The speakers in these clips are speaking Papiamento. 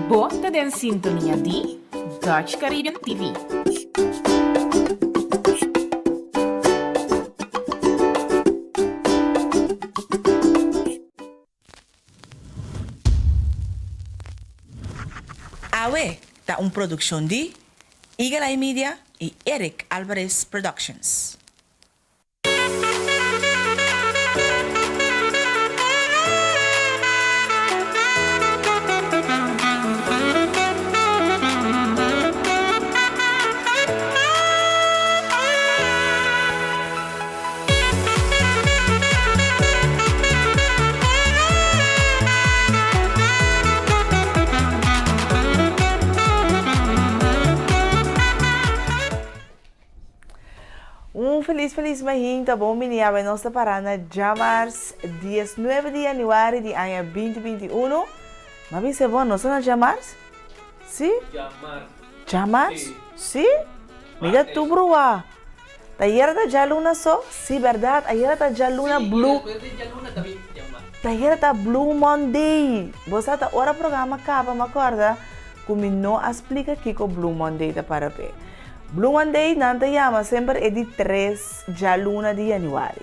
Bo ta den sintonia di Dutch Caribbean TV. Awe ta un produccion di Eagle Eye Media y Eric Alvarez Productions. Un felis felis mahinta bon bini awe nos ta para na djamars 19 di januari di aña 2021 Ma bisa bon nos ta na djamars? Si? Djamars? Si? Mi ta tur brua. Ta ayera ta djaluna so? Si berdad ayera ta djaluna blue. Ta ayera ta blue Monday. Bo sa ta ora programa caba mi a corda cu mi no a splica kico blue Monday ta para p'e. Blue Monday nan ta yama semper e di tres djaluna di januari.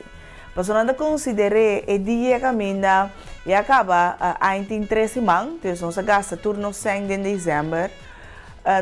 Pasobra nan ta consider'e e dia caminda ya caba ain tin tres siman, dus nos a gasta tur nos cen den december.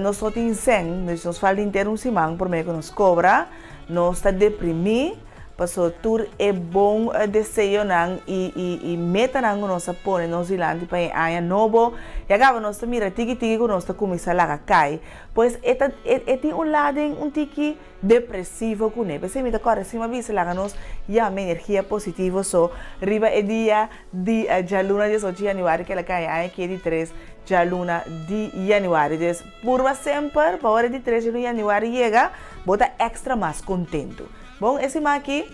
Nos no tin sèn, dus nos falta henter un siman promé ku nos kobra. Nos ta deprimí pasobra tur e bon deseonan i metanan ku nos a pone nos dilanti pa e aña nobo ya kaba nos ta mira tiki tiki ku nos ta kuminsá laga kai. Pues e ta e tin un laden un tiki depresivo kuné. P'esei mi ta kòrda si mi a bisa laga nos yama energia positivo so riba e dia di djaluna diesocho januari kel a kai aña ki e di tres djaluna di januari. Dus purba semper pa ora di tres di januari yega bo ta extra mas kontentu. Bon e siman aki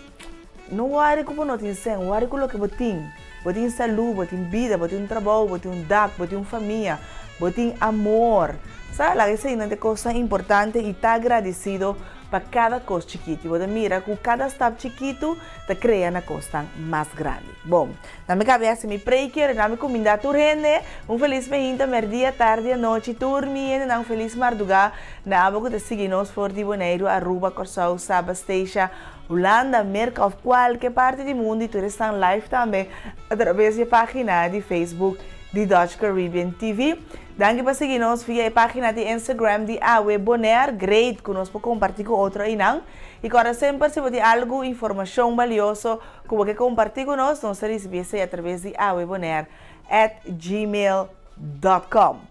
no wòri ku bo no tin sèn, wòri ku loke bo tin. Bo tin salú, bo tin bida, bo tin un trabou, bo tin un dak, bo tin un famia, bo tin amor. Sa laga eseinan ta e kosnan importante i ta agradesido pa kada kos chikitu. I bo ta mira ku kada stap chikitu ta krea na kosnan mas grandi. Bon, na mi kabesa mi preiker, na mi kumindá tur hende un felis meinta, mèrdia, tardi, anochi, tur mi hendenan felis mardugá na abo ku ta sigui nos for di Boneiru, Aruba, Kòrsou, Saba, Statia, Hulanda, Merka òf kualke parti di mundu i tur esnan live tambe atraves di e página di Facebook di Dutch Caribbean TV. Danki pa sigui nos via e página di Instagram di Awe Bonaire. Great ku nos por kompartí ku otro einan. I kòrda semper si bo tin algu informashon balioso ku bo ke kompartí ku nos, nos ta risibí esei atraves di awebonaire at gmail dot com.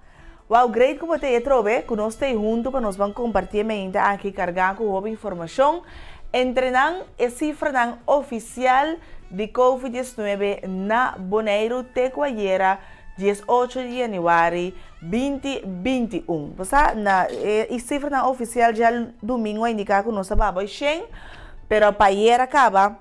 Wow great ku bo ta ei atrobe ku nos ta ei huntu pa nos ban kompartí e meinta aki kargá ku hopi informashon. Entre nan e sifranan ofisial di Covid 19 na Boneiru te ku ayera 18 di yanüari 2021. Bo sa na e sifranan ofisial djadumingu a indiká ku nos ta baba shen, pero pa ayera kaba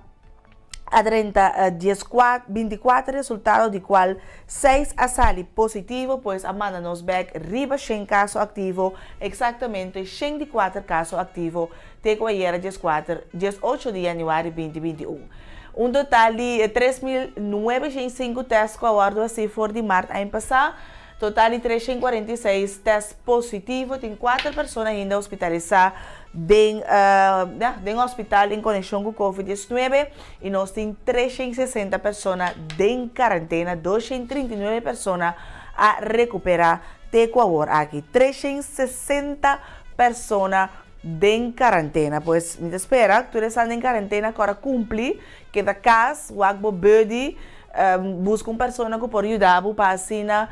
a drenta 24 resultado di cual 6 a sali positivo, pues a manda nos bek riba shen caso activo, exactamente shen di kuater caso activo te cu ayera dieskuater, diesocho di januari binti binti un. Un total di 3905 test cu a wordo haci for di mart aña pasa, Total di 346 test positivo, tin kuater persona ainda hospitalisá den ya den hospital en konekshon ku covid 19 i nos tin 360 persona den karantena, 239 persona a rekuperá te ku awor aki. 360 persona den karantena, pues mi ta spera tur esnan den karantena ku ora kumpli keda kas wak bo buddy. Buska un persona ku por yuda bo pa asina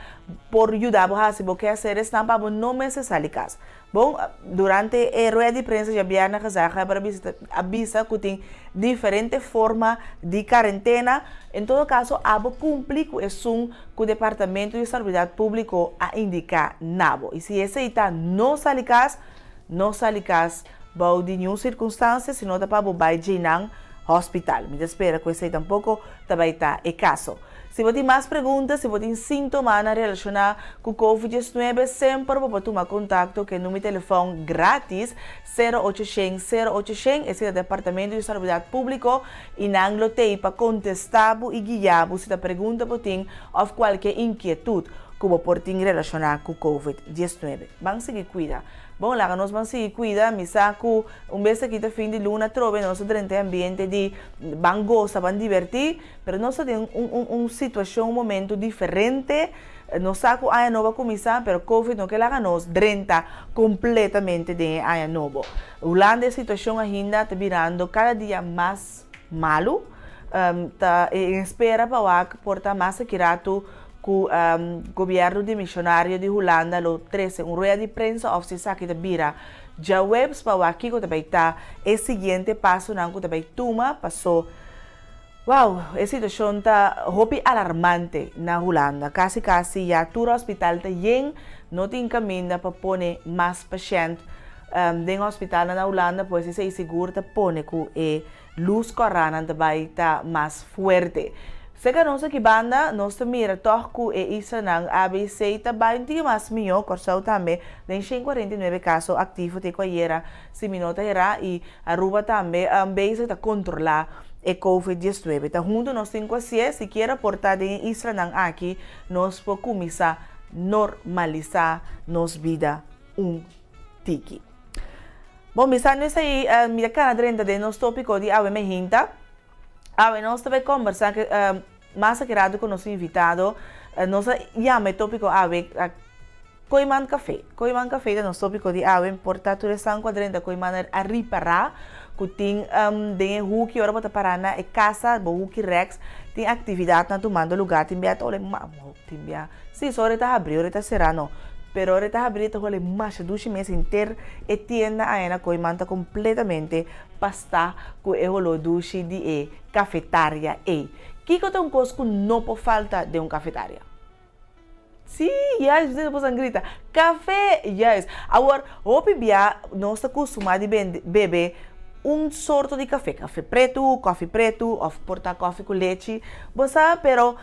por yuda bo hasi bo keaseresnan pa bo no mester sali kas. Bon, durante e rueda di prensa djabièrnè gezaghebber a bisa a bisa ku tin diferente forma di karentena. En todo kaso abo kumpli ku esun ku Departamento di Salubridat Públiko a indiká na bo. I si esei ta no sali kas, no sali kas bou di niun sirkunstansia, sino ta pa bo bai djeinan hospital. Mi ta spera ku esei tampoko ta bai ta e kaso. Si bo tin mas pregunta, si bo tin síntomanan relashoná ku Covid 19, semper bo por tuma kontakto ku e number di telefòn grátis, sero ocho shen, sero ocho shen, esei ta Departamento di Salubridat Públiko i nan lo t'ei pa kontestá bo i guiá bo si ta pregunta bo tin òf kualke inkietut. ku bo por tin relashoná ku Covid 19. Ban sigui kuida. Bon, laga nos ban sigui kuida. Mi sa ku un bes aki ta fin di luna atrobe nos ta drenta e ambiente di ban gosa, ban divertí, pero nos ta den un un un situashon, un momento diferente. Nos sa ku aña nobo a kuminsá, pero Covid no ke laga nos drenta kompletamente den e aña nobo. Hulanda e situashon ainda ta birando kada dia mas malu. Ta en espera pa wak por ta mas aki ratu ku gobièrnu dimisionario di Hulanda lo trese un rueda di prensa òf si esaki ta bira djaweps pa wak kiko ta bai ta e siguiente pasonan ku ta bai tuma paso Wow, e situashon ta hopi alarmante na Hulanda. Kasi kasi ya tur hospital ta yen, no tin kaminda pa pone mas pashènt den hospitalnan na Hulanda, pues esei sigur ta pone ku e lus kòrànan ta bai ta mas fuerte. Serka nos aki banda nos ta mira tòg ku e islanan ABC ta bai un tiki mas mihó, Kòrsou tambe den 149 kaso aktivo te ku ayera si mi no ta herá i Aruba tambe bezig ta kontrolá e Covid 19. Ta huntu nos tin ku hasié, sikiera por ta den e islanan aki nos por kuminsá normalisá nos bida un tiki. Bon, bisando esei, mi ta kana drenta den nos tópiko di awe mehinta. Awe nos ta bai kombersá mas akirado ku nos invitado. Nos a yama e tópiko awe Kooiman Café. Kooiman Café ta nos tópiko di awe. Por ta tur esnan ku a drenta Kooiman a ripará ku tin den e huki ora bo ta pará na e kasa, bo huki rèks, tin aktividatnan tumando lugá. Tin bia ta ora tin bia. Sí, so ora e ta habrí, ora e ta será no. Pero ora e ta habrí e ta hole masha dushi mes. Henter e tienda aya na Kooiman ta kompletamente pastá ku e holó dushi di e kafetaria ei. Kiko ta un kos ku no por falta den un kafetaria? Sí, juist, bo boso a grita, Kafé! Juist. Awor, hopi bia nos ta kustumá di bebe un sorto di kafé, kafé pretu, kòfi pretu òf por ta kòfi ku lechi. Bo sa, pero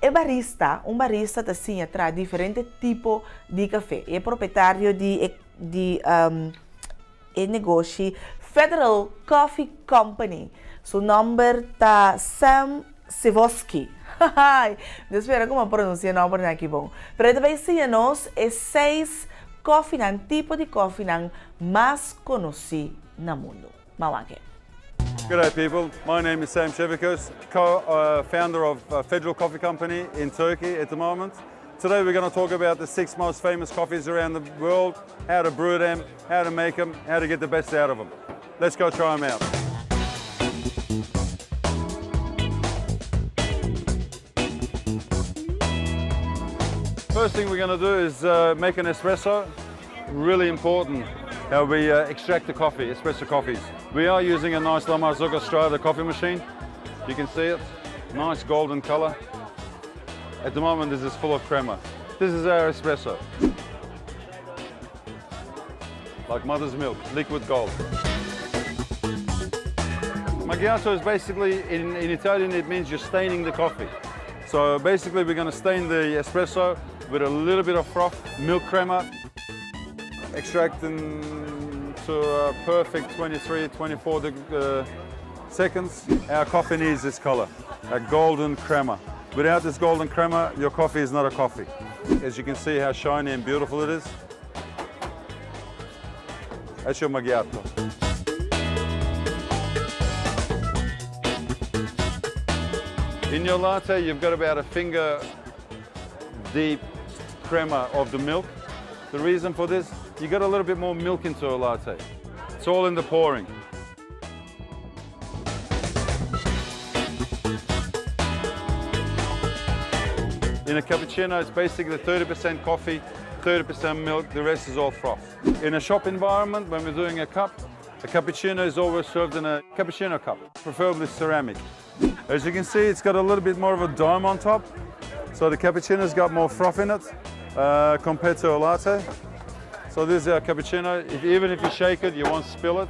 E barista, un barista ta siña traha diferente tipo di café. E propietario di e di e negoshi Federal Coffee Company, su nomber ta Sam Sivoski. Hahaai, mi ta spera ku mi a pronuncia e nombernan aki bon. Pero e ta bai siña nos e seis kofinan, tipo di kofinan mas konosí na mundu. Mawake. Good day people, my name is Sam Shevikas, co-founder of uh, Federal Coffee Company in Turkey at the moment. Today we're going to talk about the six most famous coffees around the world, how to brew them, how to make them, how to get the best out of them. Let's go try them out. First thing we're going to do is uh, make an espresso. Really important how we uh, extract the coffee, espresso coffees. We are using a nice La Marzocco Strada coffee machine. You can see it, nice golden color. At the moment this is full of crema. This is our espresso. Like mother's milk, liquid gold. Macchiato is basically, in, in Italian, it means you're staining the coffee. So basically we're gonna stain the espresso with a little bit of froth, milk crema, extracting to a perfect 23, 24 uh, seconds. Our coffee needs this color, a golden crema. Without this golden crema, your coffee is not a coffee. As you can see how shiny and beautiful it is. That's your macchiato. In your latte, you've got about a finger deep crema of the milk. The reason for this, you got a little bit more milk into a latte. It's all in the pouring. In a cappuccino, it's basically 30% coffee, 30% milk, the rest is all froth. In a shop environment, when we're doing a cup, a cappuccino is always served in a cappuccino cup, preferably ceramic. As you can see, it's got a little bit more of a dome on top. So the cappuccino's got more froth in it uh, compared to a latte. So this is our cappuccino. If, even if you shake it, you won't spill it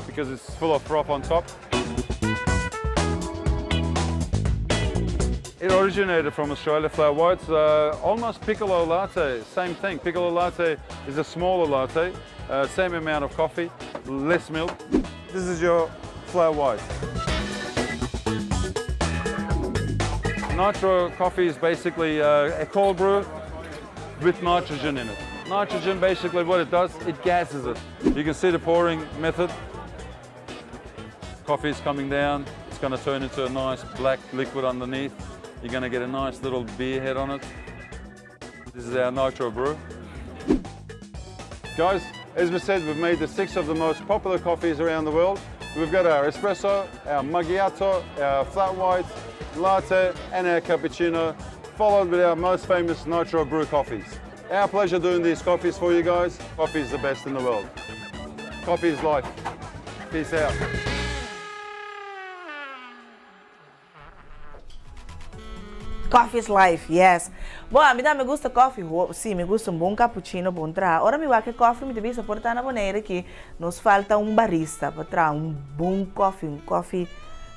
because it's full of froth on top. It originated from Australia, flat whites. Uh, almost piccolo latte, same thing. Piccolo latte is a smaller latte, uh, same amount of coffee, less milk. This is your flat white. Nitro coffee is basically uh, a cold brew. with nitrogen in it. Nitrogen, basically what it does, it gases it. You can see the pouring method. Coffee is coming down. It's going to turn into a nice black liquid underneath. You're going to get a nice little beer head on it. This is our nitro brew. Guys, as we said, we've made the six of the most popular coffees around the world. We've got our espresso, our macchiato, our flat white, latte, and our cappuccino, followed with our most famous nitro brew coffees. Our pleasure doing these coffees for you guys. Coffee is the best in the world. Coffee is life. Peace out. Coffee is life, yes. Bon, ami tambe gusta coffee. Ho, si, mi gusta un bon cappuccino, bon traha. Ora mi wak e coffee, mi ta bisa por ta na Bonaire aki nos falta un barista pa traha un bon coffee, un coffee,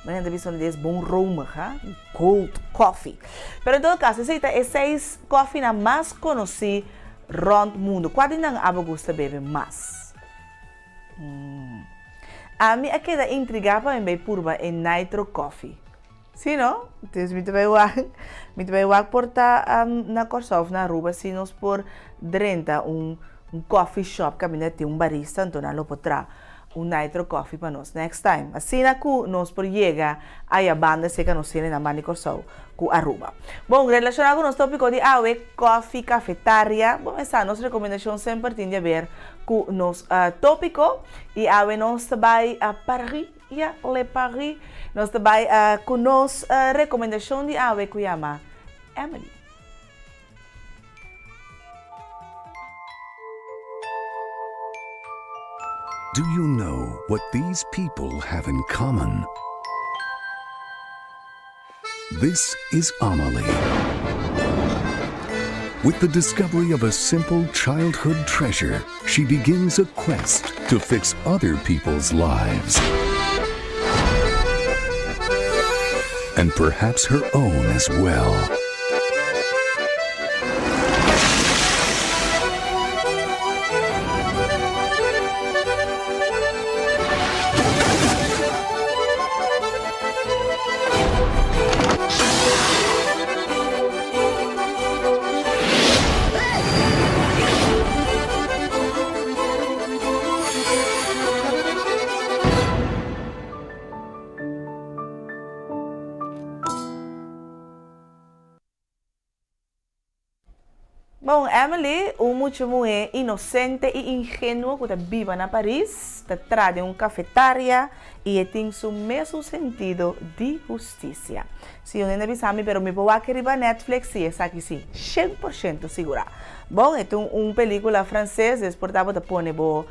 manera nan ta bisa un des bon romig, ha, gold coffee. Pero en todo caso, esei ta e seis coffeenan mas conoci rond mundo. Cua di nan abo gusta bebe mas? Ami a keda intrigá pa mi bai purba e Nitro Coffee. Sí no? Dus mi ta bai wak, mi ta bai wak por ta na Kòrsou òf na Aruba si nos por drenta un un coffee shop kaminda tin un barista anto nan lo por traha un Nitro Coffee pa nos next time. Asina ku nos por yega aya banda esei nos hende nan banda di Kòrsou ku Aruba. Bon, relashoná ku nos tópiko di awe, kòfi, kafetaria, bo mester sa nos rekomendashon semper tin di aber ku nos tópiko i awe nos ta bai Paris, ya, le Paris, nos ta bai ku nos rekomendashon di awe ku yama Emily. Do you know what these people have in common? This is Amelie. With the discovery of a simple childhood treasure, she begins a quest to fix other people's lives. And perhaps her own as well. Bon, Emily, un mucha muhé inosente i ingenuo ku ta biba na Paris, ta traha den un kafetaria i e tin su mesun sentido di hustisia. Si un hende bisa mi, pero mi por wak riba Netflix? Si, esaki si, shen por shento sigurá. Bon, e ta un pelíkula franses, des por ta bo ta pone bo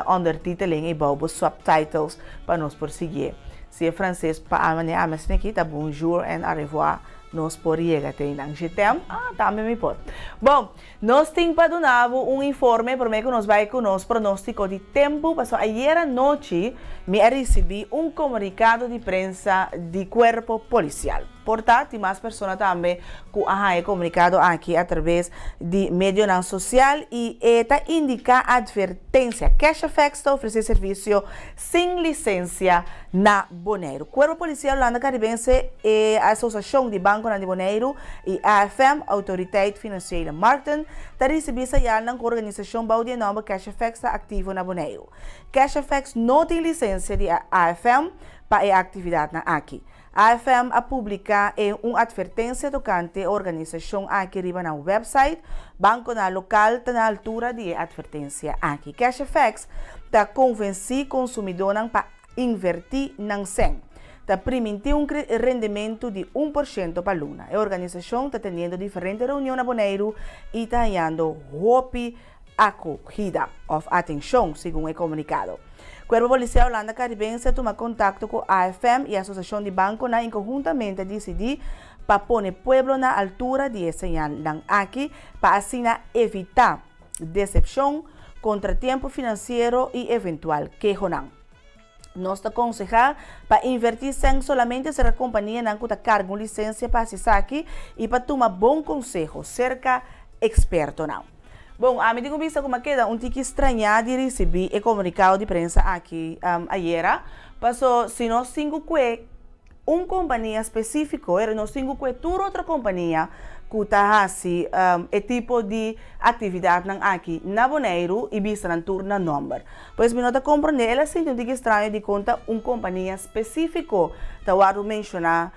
ondertiteling i bou bo subtitles pa nos por siguié. Si e franses pa ami, ami asina aki ta bonjour en au revoir. Nos por yega te einan. Je t'aime? Ah, tambe mi por. Bon, nos tin pa duna bo un informe prome ku nos bai ku nos pronóstiko di tempu, pasobra ayera anochi mi a risibí un komunikado di prensa di Kuerpo Polisial. Por ta, tin mas persona tambe ku a haña e komunikado aki atraves di medionan sosial i e ta indiká atvertensia. Cash Effects ta ofresé servisio sin lisensia na Boneiru. Kuerpo Polisial Hulanda Karibense, e Asosiashon di Bankonan di Boneiru i AFM, Autoriteit Financiële Markten, ta risibí sayalnan ku organisashon bou di e nòmber CashFX ta aktivo na Boneiru. CashFX no tin lisensia di AFM pa e aktividatnan aki. AFM a publiká e un atvertensia tokante e organisashon aki riba nan wèpsait. Bankonan lokal ta na altura di e atvertensia aki. CashFX ta konvensí konsumidónan pa invertí nan sèn. Ta primintí un rendimentu di un por shento pa luna. E organisashon ta teniendo diferente reunion na Boneiru i ta hañando hopi akogida òf atenshon, segun e komunikado. Kuerpo Polisial Hulanda Karibense a tuma kontakto ku AFM i Asosiashon di Bankonan i konhuntamente a disidí pa pone pueblo na altura di e señalnan aki pa asina evitá desepshon, kontratiempo finansiero i eventual kehonan. Nos ta konsehá pa invertí sèn solamente serka kompanianan ku ta karga un lisensia pa hasi esaki i pa tuma bon konseho serka ekspertonan. Bon, ami tin ku bisa ku mi a keda un tiki strañá di risibí e komunikado di prensa aki ayera, paso si nos tin ku kue un kompania spesífiko, pero nos tin ku kue tur otro kompania. ku ta hasi e tipo di aktividatnan aki na Boneiru i bisa nan tur na nòmber. Pues mi no ta komprondé, el a sinti un tiki straño dikon ta un kompania spesífiko ta wòrdu menshoná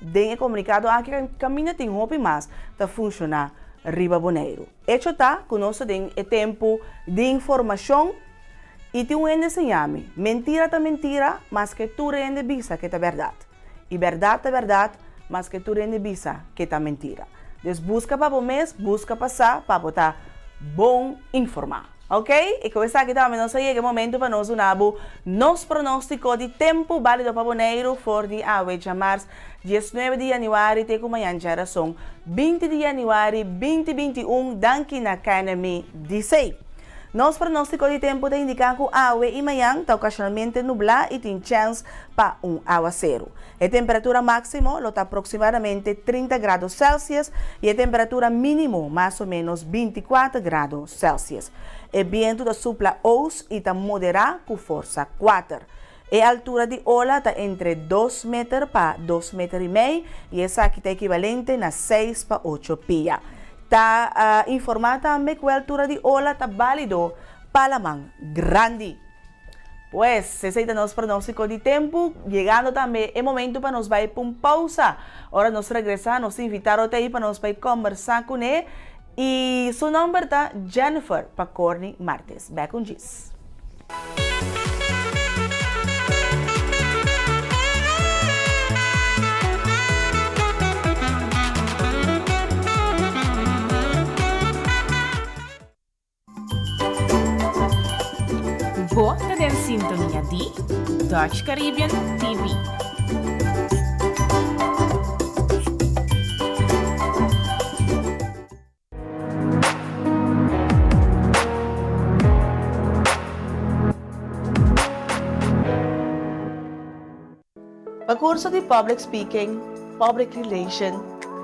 den e komunikado aki kaminda tin hopi mas ta funshoná riba Boneiru. Echo ta ku nos ta den e tempu di informashon i tin un hende siña mi, mentira ta mentira maske tur hende bisa ke ta bèrdat. I bèrdat ta bèrdat maske tur hende bisa ke ta mentira. Dus buska pa bo mes, buska pa sa pa bo ta bon informá. Ok, i ku esaki tambe nos a yega e momento pa nos duna bo nos pronóstiko di tempu bálido pa Boneiru for di awe djamars 19 di yanüari te ku mañan djarason 20 di yanüari 2021. Danki na KNMI DC. Nos pronóstiko di tempu ta indiká ku awe i mañan ta okashonalmente nublá i tin chèns pa un awaseru. E temperatura máksimo lo ta aproksimadamente 30 grado Celsius i e temperatura mínimo mas o ménos 24 grado Celsius. E bientu ta supla oos i ta moderá ku forsa kuater. E altura di ola ta entre dos meter pa dos meter i mei i esaki ta ekivalente na seis pa ocho pia. Ta informá tambe ku e altura di ola ta bálido pa laman grandi. Pues, esei ta nos pronóstiko di tempu. Yegando tambe e momentu pa nos bai pa un pousa. Ora nos regresá, nos ta invitá Rotei pa nos bai kòmbersá kuné. I su nòmber ta Jennifer Pacorny Martes. Bèk un djis. Bo ta den sintonia di Dutch Caribbean TV. Pa kurso di Public Speaking, Public Relation,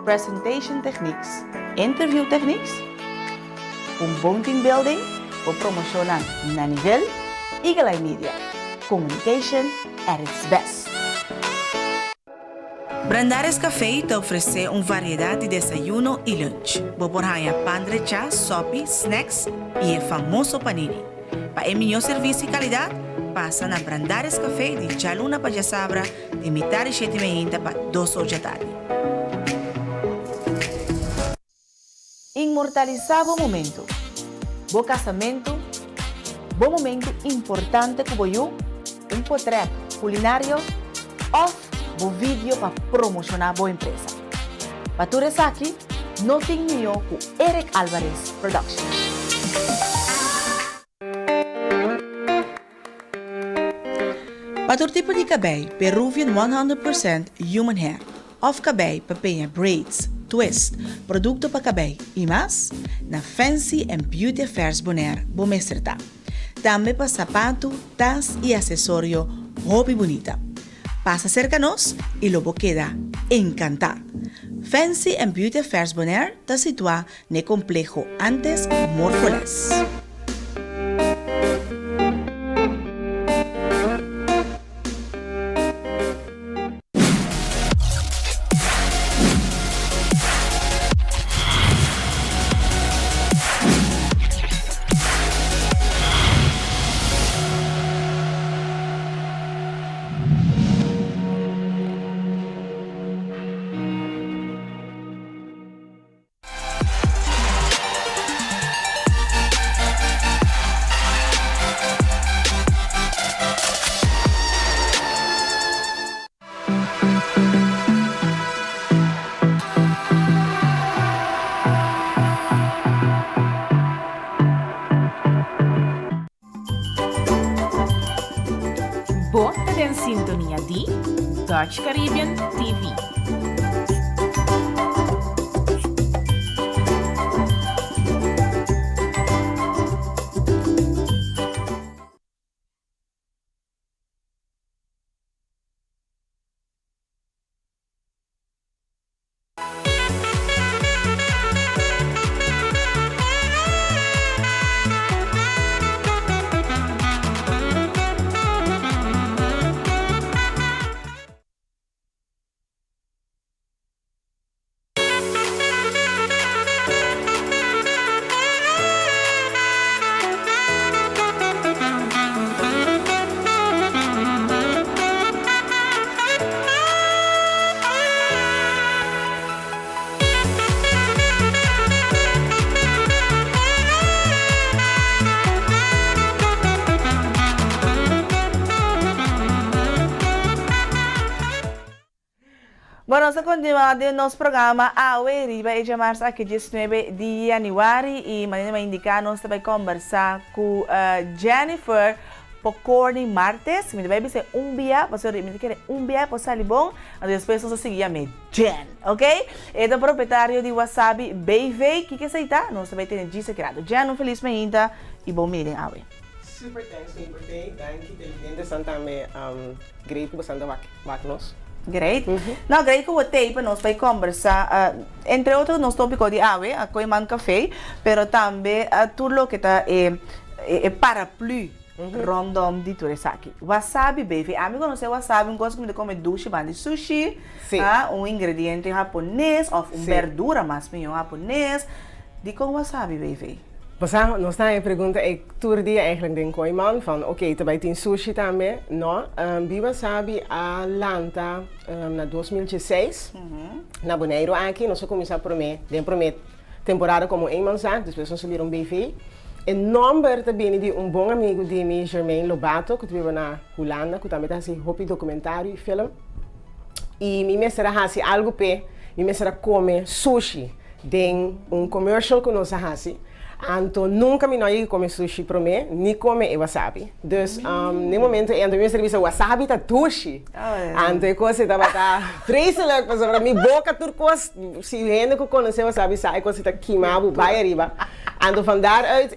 Presentation Techniques, Interview Techniques, un bon team building bo promoshonan na nivel, Eagle Eye Media, communication at its best. Brandaris Café ta ofresé un variedat di desayuno i lunch. Bo por haña pan drechá, sòpi, snacks i e famoso panini. Pa e mihó servisio i kalidat, pasa na Brandaris Café di djaluna pa djasabra di mitar di shete meinta pa dos or djatardi. Inmortalisá bo momentu, bo kasamentu, bo momentu importante ku bo yu, un potrèt kulinario òf bo video pa promoshoná bo empresa. Pa tur esaki, no tin mihó ku Eric Alvarez Production. Pa tur tipo di kabei, Peruvian 100% Human Hair òf kabei pa peña braids, twist, produkto pa kabei i mas, na Fancy and Beauty Affairs Bonaire bo mester ta. Tambe pa sapatu, tas i asesorio hopi bunita. Pasa serka nos i lo bo keda enkantá! Fancy and Beauty Affairs Bonaire ta situá N'e kompleho antes Morfoles. Bo ta den sintonia di Dutch Caribbean TV. Bueno, nos ta continua den nos programa awe riba e djamars aki 19 di januari y manera mi a indica nos ta bay combersa cu Jennifer Pocorni Martes. Mi ta bay bisa un bia pasobra mi ta kere un bia por sali bon, anto despues nos ta sigui yam'e Jen, ok? E ta propietario di Wasabi BV. Kiko esey ta? Nos ta bay tene djis aki rato. Jen, un feliz mainta y bon bini den awe. Super thanks mi por tei. Danki televidentesan tambe great ku bosan ta wak wak nos. Great. No, great ku bo tei pa nos bai kombersa entre otro nos topiko di awe, a Kooiman Café, pero tambe tur loke ta e e paraplu rondom di tur esaki. Wasabi BV. Ami konosé wasabi un kos ku mi ta kome dushi banda di sushi, un ingrediente hapones òf un berdura mas mihó hapones. Dikon wasabi BV? Bo sa, nos ta haña e pregunta ei tur dia eigenlijk den Kooiman, van oké, ta bai tin sushi tambe? No, Biba Sabi a lanta na 2016 na Boneiru aki. Nos a kuminsá promé, den promé temporada komo eenmanszaak, despues nos a bira un BV. E nòmber ta bini di un bon amigu di mi, Jermaine Lobato, ku ta biba na Hulanda, ku tambe ta hasi hopi dokumentario i film. I mi mester a hasi algu p'e, mi mester a kome sushi. Den un commercial cu nos a haci, anto nunca mi no a yega come sushi prome, ni come e wasabi. Dus den momento ey anto mi mester bisa wasabi ta dushi. Anto e cos ey tabata vreselijk pasobra mi boca tur cos, si hende cu conoce wasabi sa e cos ey ta kima bo bay ariba. Anto van daaruit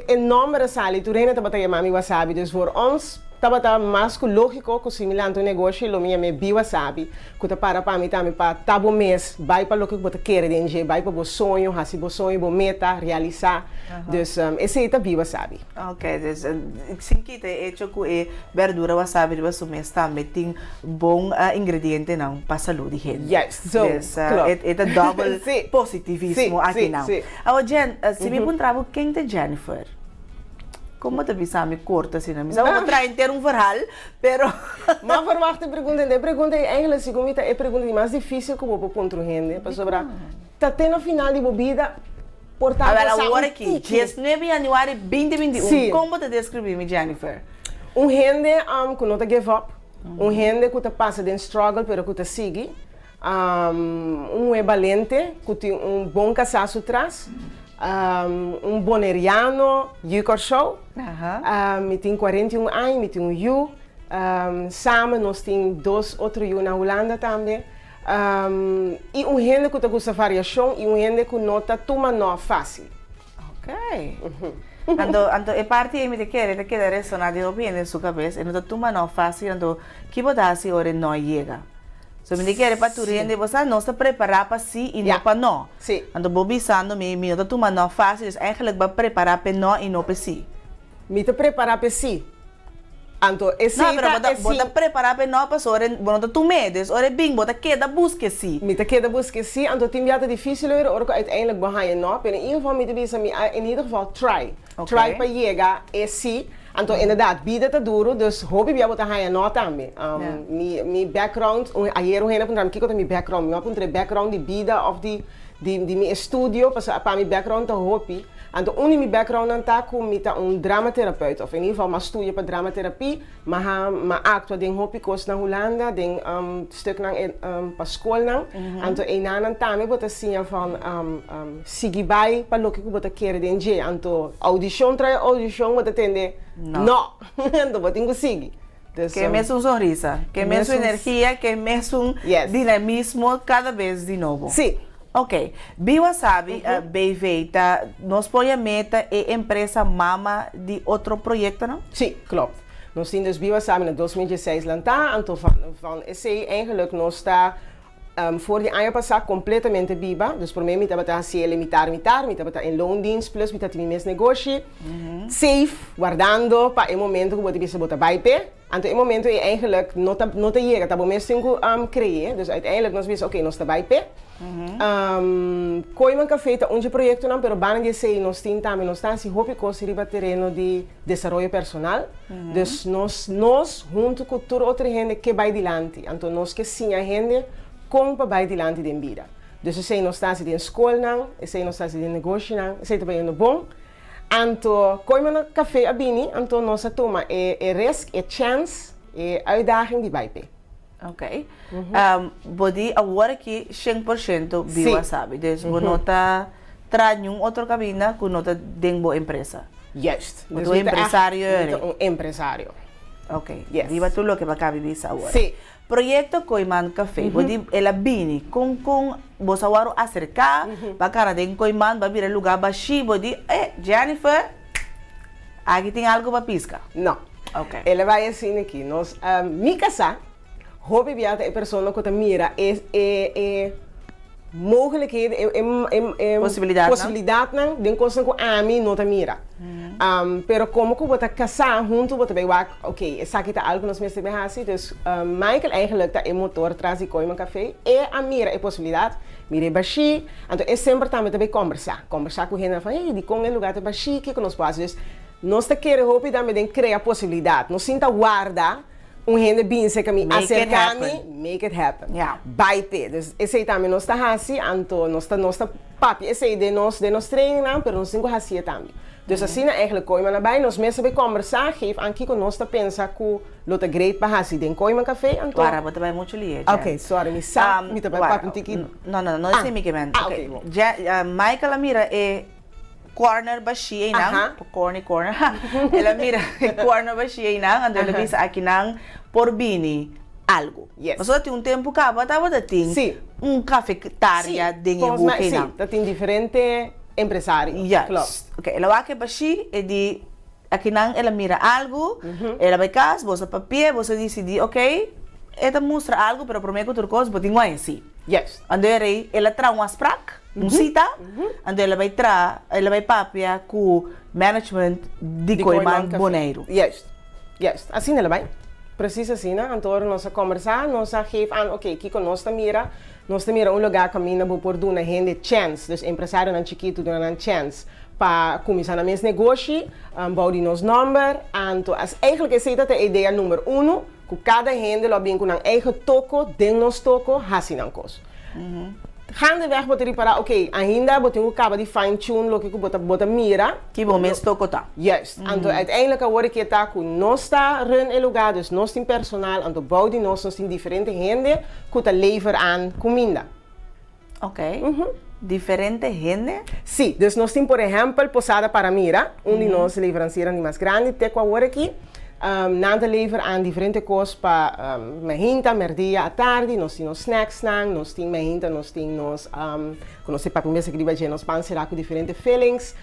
e nomber a sali, tur hende tabata yama mi wasabi. Dus voor ons tabata mas cu logico cu si mi lanta un negoshi lo mi yam'e Biwasabi. Ku ta para pa mi tambe pa ta bo mes, bai pa loke ku bo ta kere den dje, bai pa bo soño, hasi bo soño, bo meta, realisá. Dus esei ta biba sabi. Ok, dus sin kita e echo ku e berdura wasabi riba su mes tambe tin bon ingredientenan pa salú di hende. Juist, zo, Dus klopt. e ta dòbel Sí, positivismo sí, aki sí, nan. sí. Awor Jen, si mi puntra bo ken ta Jennifer? Kon bo ta bisa mi korto asina? Mi sa bo traha henter un verhal, pero. M'a verwacht e pregunta, e pregunta ei eigenlijk segun mi ta e pregunta di mas dificil cu bo por puntra un hende, pasobra ta te na final di bo bida por ta Awel bo sa awor un aki, tiki. 19 januari 2021, Sí. kon bo ta describi mi Jennifer? Un hende cu no ta give up, un hende cu ta pasa den struggle pero cu ta sigui, Un muhé balente ku tin un bon kasá su tras, un boneriano yu Kòrsou. Mi tin 41 aña, mi tin un yu. Samen nos tin dos otro yu na Hulanda tambe. I un hende ku ta gusta variashon i un hende ku no ta tuma nò fásil. Ok. Anto, anto e parti ei mi ta kere ta keda resoná den hopi hende su kabes, e no ta tuma nò fásil, anto ki bo ta hasi ora e nò yega? So mi ta kere pa tur hende, bo sa nos ta prepará pa sí i no pa nò. Anto bo bisando mi, mi no ta tuma nò fásil, dus eigenlijk bo a prepará p'e nò i no p'e sí. Mi ta prepará p'e sí. Anto e sí No, pero ta bo ta, e bo sí. ta prepará p'e nò pasobra ora bo no ta tum'é. Dus ora e bin bo ta keda buska e sí. Mi ta keda buska e sí, anto tin bia ta difísil ora ora ku uiteindelijk bo haña nò, pero in ieder geval mi ta bisa mi a in ieder geval try. Try pa yega e sí. Anto inderdaad bida ta duru, dus hopi bia bo ta haña nò tambe. Mi mi background, un ayer un hende a puntra mi kiko ta mi background, mi no a puntra e background di bida òf di di di mi estudio, pasobra pa mi background ta hopi. Anto un di mi backgroundnan ta ku mi ta un dramatherapeut, òf in ieder geval m'a studia pa dramaterapie, m'a ha m'a aktua den hopi kos na Hulanda, den stuknan pa skolnan. Anto einanan tambe bo ta siña van sigui bai pa loke ku bo ta kere den dje. Anto audishon tras audishon bo ta tende no, anto bo tin ku sigui. Dus Ke mesun sonrisa, ke mesun energia, ke mesun dinamismo kada bes di nobo. Sí. Ok, Biwa Sabi BV ta nos por yam'é ta e empresa mama di otro proyectonan? Sí, klopt. Nos tin dus Biwa Sabi na 2016 lantá, anto van van esei eigenlijk nos ta for di aña pasá completamente biba, dus promé mi tabata hasié el mitar mitar, mi tabata in loondienst plus mi ta tin mi mes negoshi, safe, wardando pa e momento ku bo ta bisa bo ta bai p'e. Anto e momento ei eigenlijk no ta no ta yega, ta bo mes tin ku kree. Dus uiteindelijk nos bisa oké nos ta bai p'e. Kooiman Café ta un dje proyektonan pero banda di esei nos tin tambe nos ta hasi hopi kos riba tereno di desaroyo personal. Dus nos nos huntu ku tur otro hende ke bai dilanti. Anto nos ke siña hende kon pa bai dilanti den bida. Dus esei nos ta hasi den skolnan, esei nos ta hasi den negoshinan, esei ta bayendo bon. Anto Kooiman Café a bini, anto nos a tuma e e risk, e chance, e uitdaging di bai p'e. Ok. Bo di awor aki 100% Bi Wasabi. Dus bo no ta traha niun otro kabina ku no ta den bo empresa. Juist. Bo ta un empresario Mi ta un empresario. Ok. Riba tur loke bo a kabi bisa awor. Si. Proyekto Kooiman Café. Bo di el a bini. Kon kon bo sa wòrdu aserká pa kana den Kooiman bo a bira e lugá bashí bo di eh Jennifer aki tin algu pa piska. No. Ok. El a bai asina aki. Nos mi kasá hopi bia ta e persona ku ta mira e e e mogelijkheden e e e Posibilidatnan. posibilidatnan den kosnan ku ami no ta mira. Pero komo ku bo ta kasá huntu bo ta bai wak ok esaki ta algu ku nos mester bai hasi dus Michael eigenlijk ta e motor tras di Kooiman Café e a mira e posibilidat mira e bashí anto e semper tambe ta bai kombersá kombersá ku hendenan van hey dikon e lugá ta bashí kiko nos por hasi dus nos ta kere hopi tambe den krea posibilidat no sinta warda un hende bin serka mi Make it aserká mi happen. make it happen Ya. bai p'e dus esei tambe nos ta hasi anto nos ta nos ta papia esei den nos den nos trainingnan pero nos tin ku hasié tambe dus asina eigenlijk Kooiman a bai nos mes a bai kombersá geef aan kiko nos ta pensa ku lo ta great pa hasi den Kooiman Café anto Wara bo ta bai muchu lihe Jen. Ok sorry mi sa mi ta bai Wara papia un tiki no no no no esei mi ke men ah ok ok bon. Jen Michael a mira e corner bashí einan, corny corner, el a mira e corner bashí einan, anto el a bisa akinan por bini algu. Yes. Pasobra tin un tempu kaba tabata tin Sí. un cafetaria Sí, den e volgens mij hoek sí, einan. ta tin diferente empresario. Yes. Klopt. Ok, el a wak e bashí, e di akinan el a mira algu, el a bai kas, boso a papia, boso a disidí, ok, e ta mustra algu, pero promé ku tur kos bo tin ku haña sí. Yes. Anto e rei, el a traha un afsprak, un sita, anto el a bai traha, el a bai papia ku management di Di Kooiman Kooiman Café. Boneiru. Juist, juist. Asina el a bai. Precies asina. Anto ora nos a kombersá, nos a geef aan, oké, kiko nos ta mira? Nos ta mira un lugá kaminda bo por duna hende chèns, dus empresarionan chikitu duna nan chèns pa kuminsá nan mes negoshi, bou di nos nòmber. Anto, as eigenlijk esei ta ta e idea number uno. Ku kada hende lo a bin ku nan eigen toko den nos toko hasi nan kos. Gaandeweg bo ta ripará, ok, ainda bo tin ku kaba di fine tune loke ku bo ta bo ta mira. Ki bo mes toko ta. Juist. Anto uiteindelijk awor e ke ta ku nos ta run e lugá, dus nos tin personal, anto bou di nos nos tin diferente hende ku ta lever aan kuminda. Ok. Diferente hende? Sí, dus nos tin por ehèmpel Posada Paramira, un di nos leveranciernan di mas grandi te ku awor aki. Nan ta lever aan diferente kos pa mainta, mèrdia, atardi. Nos tin nos snacksnan, nos tin mainta, nos tin nos, ku nos ta papia mester riba dje, nos pan será ku diferente fillings.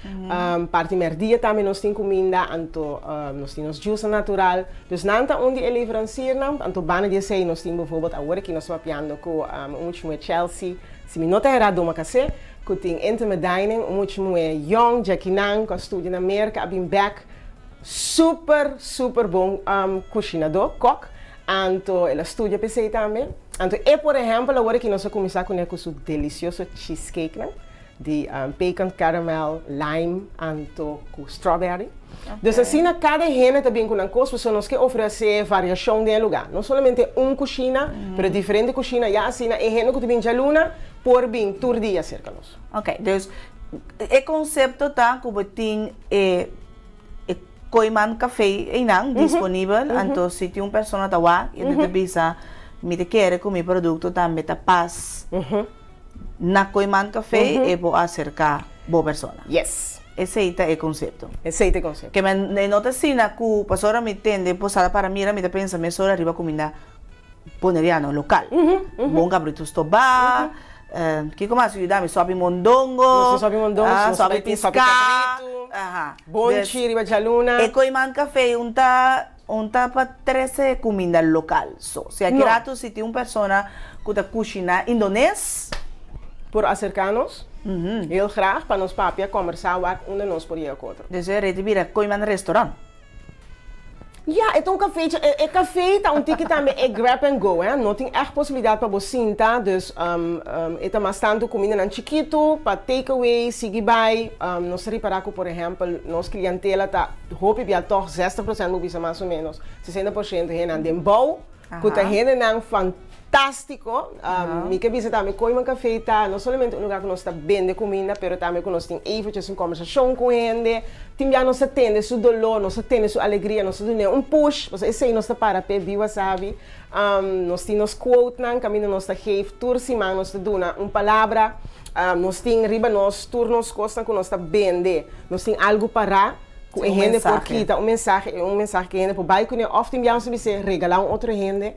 Parti mèrdia tambe nos tin kuminda, anto nos tin nos juicenan natural. Dus nan ta un di e leveranciernan, anto banda di esei nos tin bijvoorbeeld awor aki nos ta papiando ku un mucha muhe Chelsea, si mi no ta herá Doma Kasé, ku tin intimate dining, un mucha muhe yong djakinan ku a studia na Merka a bin bek, super super bon kushinadó, kok, anto el a studia p'esei tambe. Anto e por ehèmpel awor aki nos a kuminsá kuné ku su delicioso cheesecakenan. Di pecan caramel, lime anto cu strawberry. Dus asina cada hende ta bin cu nan cos pasobra nos ke ofrece variacion den e lugar. No solamente un cushina, pero diferente cushina ya asina e hende cu ta bin djaluna por bin tur dia cerca nos. Ok, dus e concepto ta cu bo tin e e Kooiman Café einan disponibel, anto si tin un persona ta wak y ta bisa mi ta kere cu mi producto tambe ta pas. Na Kooiman Café e por acerca bo persona. Yes. Esey ta e concepto. Esey ta e concepto. Ke men e no ta asina cu pasobra mi tende Posada para mira mi ta pensa mesora riba cuminda Boneriano local. Bon cabrito stobá, kico mas yuda mi? Sopi mondongo. Nos tin sopi mondongo, nos sopi tin sopi pisca. cabrito, bonchi riba djaluna. E Kooiman Café un ta Un ta pa trece cuminda local so. Si aki rato si tin un persona cu ta cushina indones. Por acerca nos heel graag pa nos papia combersa wak unda nos por yega cu otro. Dus e reti bira Kooiman Restaurant. Ya, e ta un cafeetje. E café ta un tiki tambe e grab and go, eh. No tin echt posibilidad pa bo sinta, dus e ta mas tanto cumindanan chikitu pa take away, sigui bay. Nos ta ripara cu por ehempel nos clientela ta. Hopi bia tòg 60 prosènt bo bisa mas o ménos 60% hendenan den bou ku ta hendenan fantástiko. Fantástiko. Mi ke bisa tambe Kooiman Café ta no solamente un lugá ku nos ta bende kuminda, pero tambe ku nos tin eventjes un kòmbersashon ku hende. Tin bia nos ta tende su doló, nos ta tende su alegria, nos ta dun'é un push, pasobra esei nos ta para p'e biwa sabi. Nos tin nos quotenan kaminda nos ta geef tur siman nos ta duna un palabra. Nos tin riba nos tur nos kosnan ku nos ta bende, nos tin algu pará ku e hende por kita, un mensahe, un mensahe ku e hende por bai kuné òf tin bia nos ta bis'é regalá un otro hende.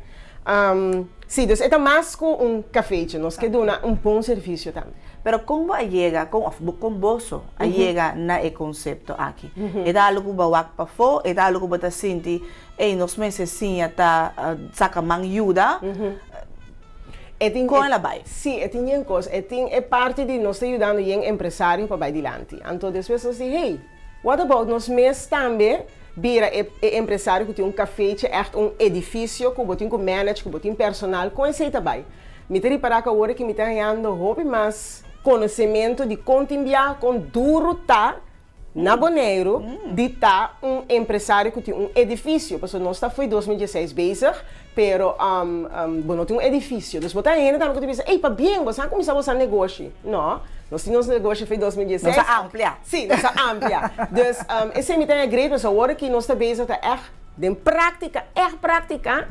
Sí, dus e ta mas ku un kafeetje, nos ke duna un bon servisio tambe. Pero kon bo a yega, kon òf kon boso a yega na e konsepto aki? E ta algu ku bo a wak pafó? E ta algu ku bo ta sinti, ey, nos mester siña ta saka man yuda? Kon el a bai? Sí, e tin yen kos. E tin e parti di nos ta yudando yen empresario pa bai dilanti. Anto despues nos di, hey, What about nos mes tambe bira e e empresario ku tin un kafeetje, ègt un edifisio ku bo tin ku manage, ku bo tin personal, kon esei ta bai? Mi ta ripará ku awor aki mi ta hañando hopi mas konosementu di kon tin bia, kon duru ta na Boneiru di ta un empresario ku tin un edifisio, pasobra nos ta fo'i 2016 bezig, pero bo no tin un edifisio. Dus bo ta hende tambe ku ta bisa, ey pabien, bo sa kuminsá bo sa negoshi. No, nos tin nos negoshi fo'i 2016. Nos a amplia. Sí, nos a amplia. Dus esei mi ta haña great pasobra awor aki nos ta bezig ta ègt den práktika, ègt práktika,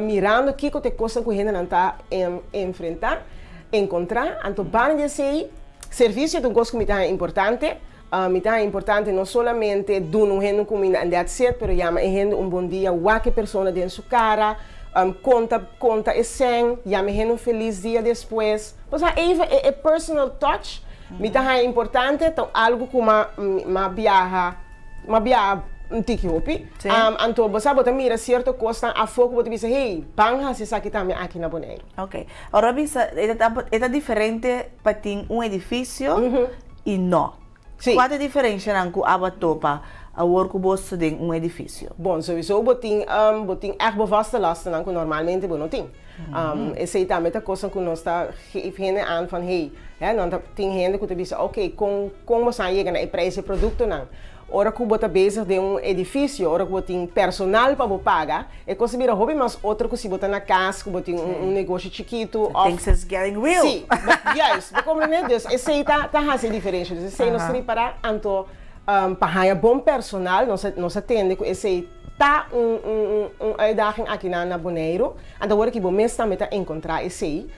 mirando kiko ta e kosnan ku hendenan ta enfrentá, enkontrá. Anto banda di esei, servisio ta un kos ku mi ta haña importante. Mi ta haña importante no solamente duna un hende un kuminda and that's it, pero yama e hende un bon dia, wak e persona den su kara, konta konta e sèn, yama e hende un felis dia despues. Pasobra even e e personal touch mi ta haña importante, ta algu ku m'a m'a biaha m'a biaha un tiki hopi. Anto bo sa bo ta mira sierto kosnan afó ku bo ta bisa, hey, ban hasi esaki tambe aki na Boneiru. Ok. Ora bisa e ta e ta diferente pa tin un edifisio i no. Sí. Kua ta e diferenshanan ku abo a topa awor ku bo sta den un edifisio? Bon, souiso bo tin bo tin ègt bo vaste lastennan ku normalmente bo no tin. Esei tambe ta kosnan ku nos ta geef hende aan van hey, hè, nan ta tin hende ku ta bisa oké, kon kon bo sa yega na e preis di e produktonan? Ora ku bo ta bezig den un edifisio, ora ku bo tin personal pa bo paga, e kos ta bira hopi mas otro ku si bo ta na kas, ku bo tin un negoshi chikitu òf. Things is getting real. Sí, juist, bo komprende? Dus esei ta ta hasi e diferensha. Dus esei nos ta ripará. Anto pa haña bon personal nos a nos a tende ku esei ta un un un uitdaging aki na na Boneiru. Anto awor aki bo mes tambe ta enkontrá esei.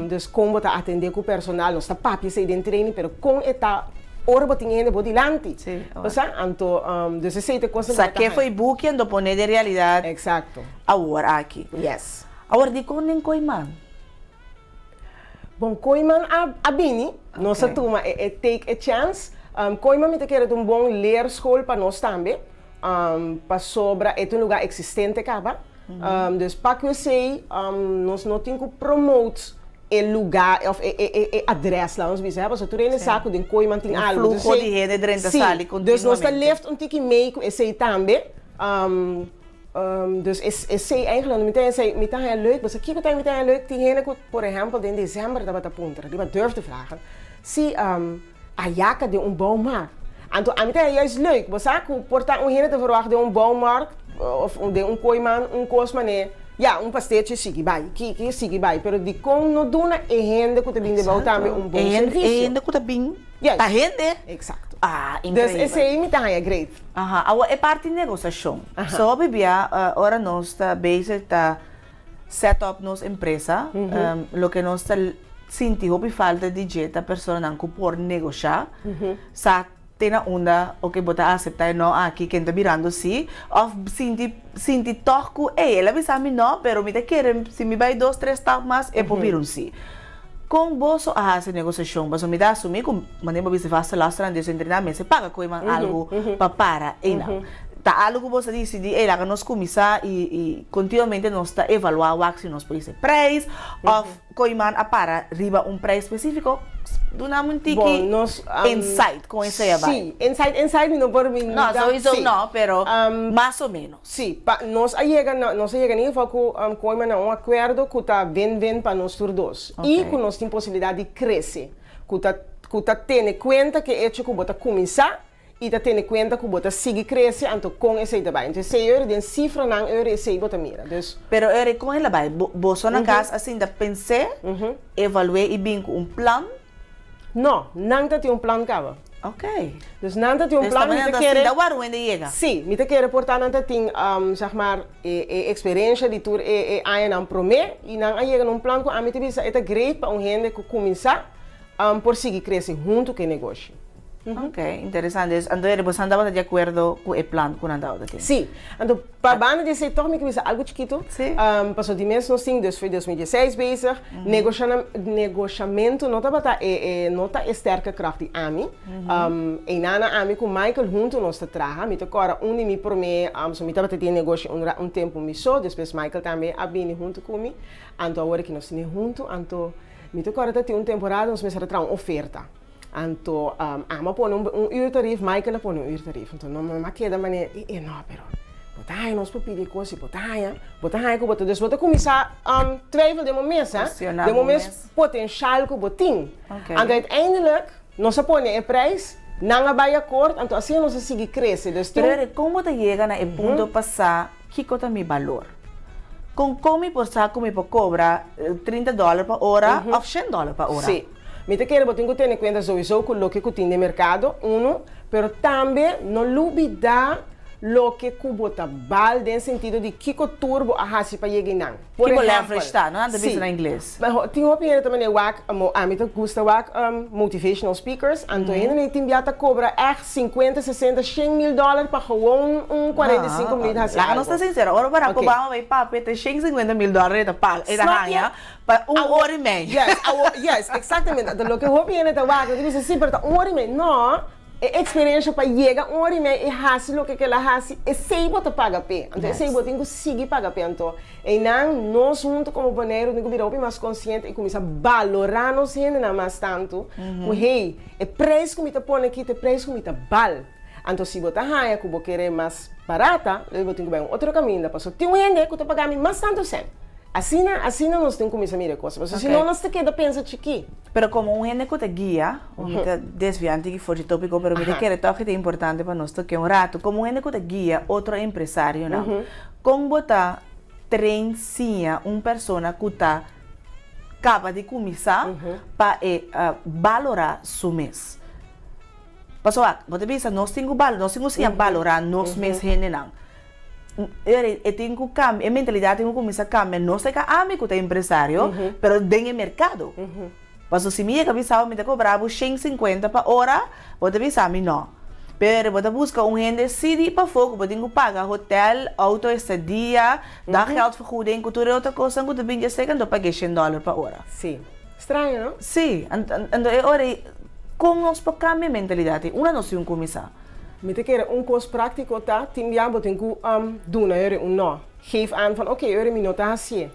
Dus kon bo ta atendé ku personal, nos ta papia esei den training, pero kon e ta ora bo tin hende bo dilanti. Sí, ora. Bo sa? Anto, dus esei ta e kosnan ku bo ta Sa ke haña. fo'i buki anto pone den realidat Eksakto. awor aki. Yes. Awor dikon den Kooiman? Bon, Kooiman a a bini, nos a tuma e e take e chance. Kooiman mi ta kere ta un bon leerschool pa nos tambe, pasobra e ta un lugá eksistente kaba. Dus pa ku esei nos no tin ku promote e lugá òf e e e adrès laat nos bisa, pasobra tur hende sa ku den Kooiman tin Un algu. Dus fluho esei di hende drenta sí, sali dus nos ta kontinuamente. left un tiki mee ku esei tambe. Dus esei eigenlijk mi ta esei mi ta haña leuk, pasobra kiko ta mi ta haña leuk? Tin hende ku por ehèmpel den desèmber tabata puntra riba durf te vragen si ayaka den un bouwmarkt. Anto ami ta haña juist leuk, bo sa ku por ta un hende ta verwacht den un bouwmarkt of den un kooiman un kos manera ya un pastechi sigui bai, kiki sigui bai, pero dikon no duna e hende ku ta bin den bou tambe un bon Exacto, e servisio? hende ku ta bin Juist. ta hende. Exacto. Ah, Dus increibel. esei mi ta haña great. Aha, awor e parti negosiashon. So hopi bia ora nos ta bezig ta set up nos empresa, loke nos ta sinti hopi falta di dje ta personanan ku por negoshá, sa te na unda oke bo ta aseptá e no aki, ken ta birando si, òf sinti sinti tòg ku ey el a bisa mi no, pero mi ta kere si mi bai dos tres stap mas e por bira un si. Kon boso a hasi negosiashon? Pasobra mi ta asumí ku manera bo bisa vaste lasternan di entrená mester paga ku eman algu pa para einan. Ta algu ku boso a disidí, ey laga nos kuminsá i i kontinuamente nos ta evaluá wak si nos por hisa e preis òf ku eman a para riba un preis spesífiko. Duna mi un tiki Bon, nos, insight kon esei a bai. Sí, insight insight mi no por mi No, ta souiso sí. no, pero mas o menos. Sí, pa nos a yega na, nos a yega in ieder geval ku Kooiman na un akuerdo ku ta win-win pa nos tur dos. I ku nos tin posibilidat di krese, ku ta ku ta tene kuenta ku e echo ku bo ta kuminsá. I ta tene kuenta ku bo ta sigui krese, anto kon esei ta bai. Entonces esei ora den sifranan ora esei bo ta mira. Dus. Pero ora kon el a bai? Bo boso na kas a sinta pens'é, evalu'é i bin ku un plan? No, nan ta tin un plan kaba. Ok. Dus nan ta tin un Dus plan, mi ta ta kere. sinta wak wende yega. Sí, mi ta kere por ta nan ta tin zeg maar e e eksperensia di tur e e añanan promé i nan a yega na un plan ku ami ta bisa e ta great pa un hende ku kuminsá por sigui krese huntu ku e negoshi. Ok, interesante. Dus anto ere bosan tabata di akuerdo ku e plan ku nan tabata tin? Sí. Anto pa banda di esei tòg mi ke bisa algu chikitu. Sí. Pasobra di mes nos tin dus for 2016 bezig. Negoshana, negoshamentu no tabata e e no ta e sterke kracht di ami. Einana ami ku Michael huntu nos ta traha. Mi ta kòrda un di mi promé, so mi tabata tin negoshi un ra un tempu mi so, despues Michael tambe a bini huntu ku mi. Anto awor aki nos tene huntu. Anto mi ta kòrda ta tin un temporada nos mester a traha un oferta. Anto amo a pone un uurtarief, Michael a pone un uurtarief. Anto no mi a keda manera, e e no, pero bo ta haña nos por pidi e kos i bo ta haña, bo ta haña ku bo ta, dus bo ta kuminsá twijfel den bo mes, den bo mes potenshal ku bo tin. Anto uiteindelijk nos a pone e prijs, nan a bai akort, anto asina nos a sigui krese. Dus tin. Pero kon bo ta yega na e punto pa sa kiko ta mi balor? Kon kon mi por sa ku mi por kobra 30 dòler pa ora òf shen dòler pa ora? Sí. Mi ta kere bo tin ku tene kuenta souiso ku loke ku tin den merkado, unu, pero tambe no lubidá loke ku bo ta bal den sentido di kiko tur bo a hasi pa yega einan. Por Kiko leverage ta? No nan ta bisa na ingles. Tin hopi hende ta manera wak, ami ta gusta wak motivational speakers, anto hende nan tin bia ta kobra ègt sinkuenta, sesenta, shen mil dòler pa gewoon un 45 minuut hasi algu. Laga nos ta sinsero, ora Barack Obama bai papia ta shen sinkuenta mil dòler e ta paga, e ta haña. Pa un ora i mei. Yes, awo, yes, exactamente. Anto loke hopi hende ta wak, nan ta bisa, si, pero ta un ora i mei. No, e experiencia pa yega un ora i mei i hasi loke ke el a hasi, esei bo ta paga p'e. Anto esei bo tin ku sigui paga p'e. Anto einan nos huntu komo Boneiru tin ku bira hopi mas konsiente i kuminsá balorá nos hendenan mas tantu ku, hey, e prijs ku mi ta pone aki ta e prijs ku mi ta bal. Anto si bo ta haña ku bo kere mas barata, lo bo tin ku bai un otro kaminda, pasobra tin un hende ku ta paga mi mas tantu sèn. Asina, asina nos tin kuminsá mira e kos, pasobra si no nos ta keda pensa chikí. Pero komo un hende ku ta guia, mi ta desviá un tiki for di tópiko, pero mi ta kere tòg e ta importante pa nos toke un ratu. Komo un hende ku ta guia otro empresarionan, kon bo ta train, siña un persona ku ta kaba di kuminsá pa e balorá su mes? Pasobra, bo ta bisa, nos tin ku bal, nos tin ku siña balorá nos mes hendenan. E tin ku kambia, e mentalidat tin ku kuminsá kambia, no seka ami ku ta empresario, pero den e merkado. Pasobra si mi yega bisa bo mi ta kobra bo shen sinkuenta pa ora, bo ta bisa mi no. Pero bo ta buska un hende si di pafó ku bo tin ku paga hotel, outo, estadia, daggeldvergoeding ku tur e otro kosnan ku ta bin dje seka, anto pag'é shen dòler pa ora. Sí. Straño, no? Sí. Anto e ora ei, kon nos por kambia e mentalidat ei? Unda nos tin ku kuminsá? Mi ta kere un kos práktiko ta, tin bia bo tin ku duna eri un no. Geef aan van oké, eri mi no ta hasié.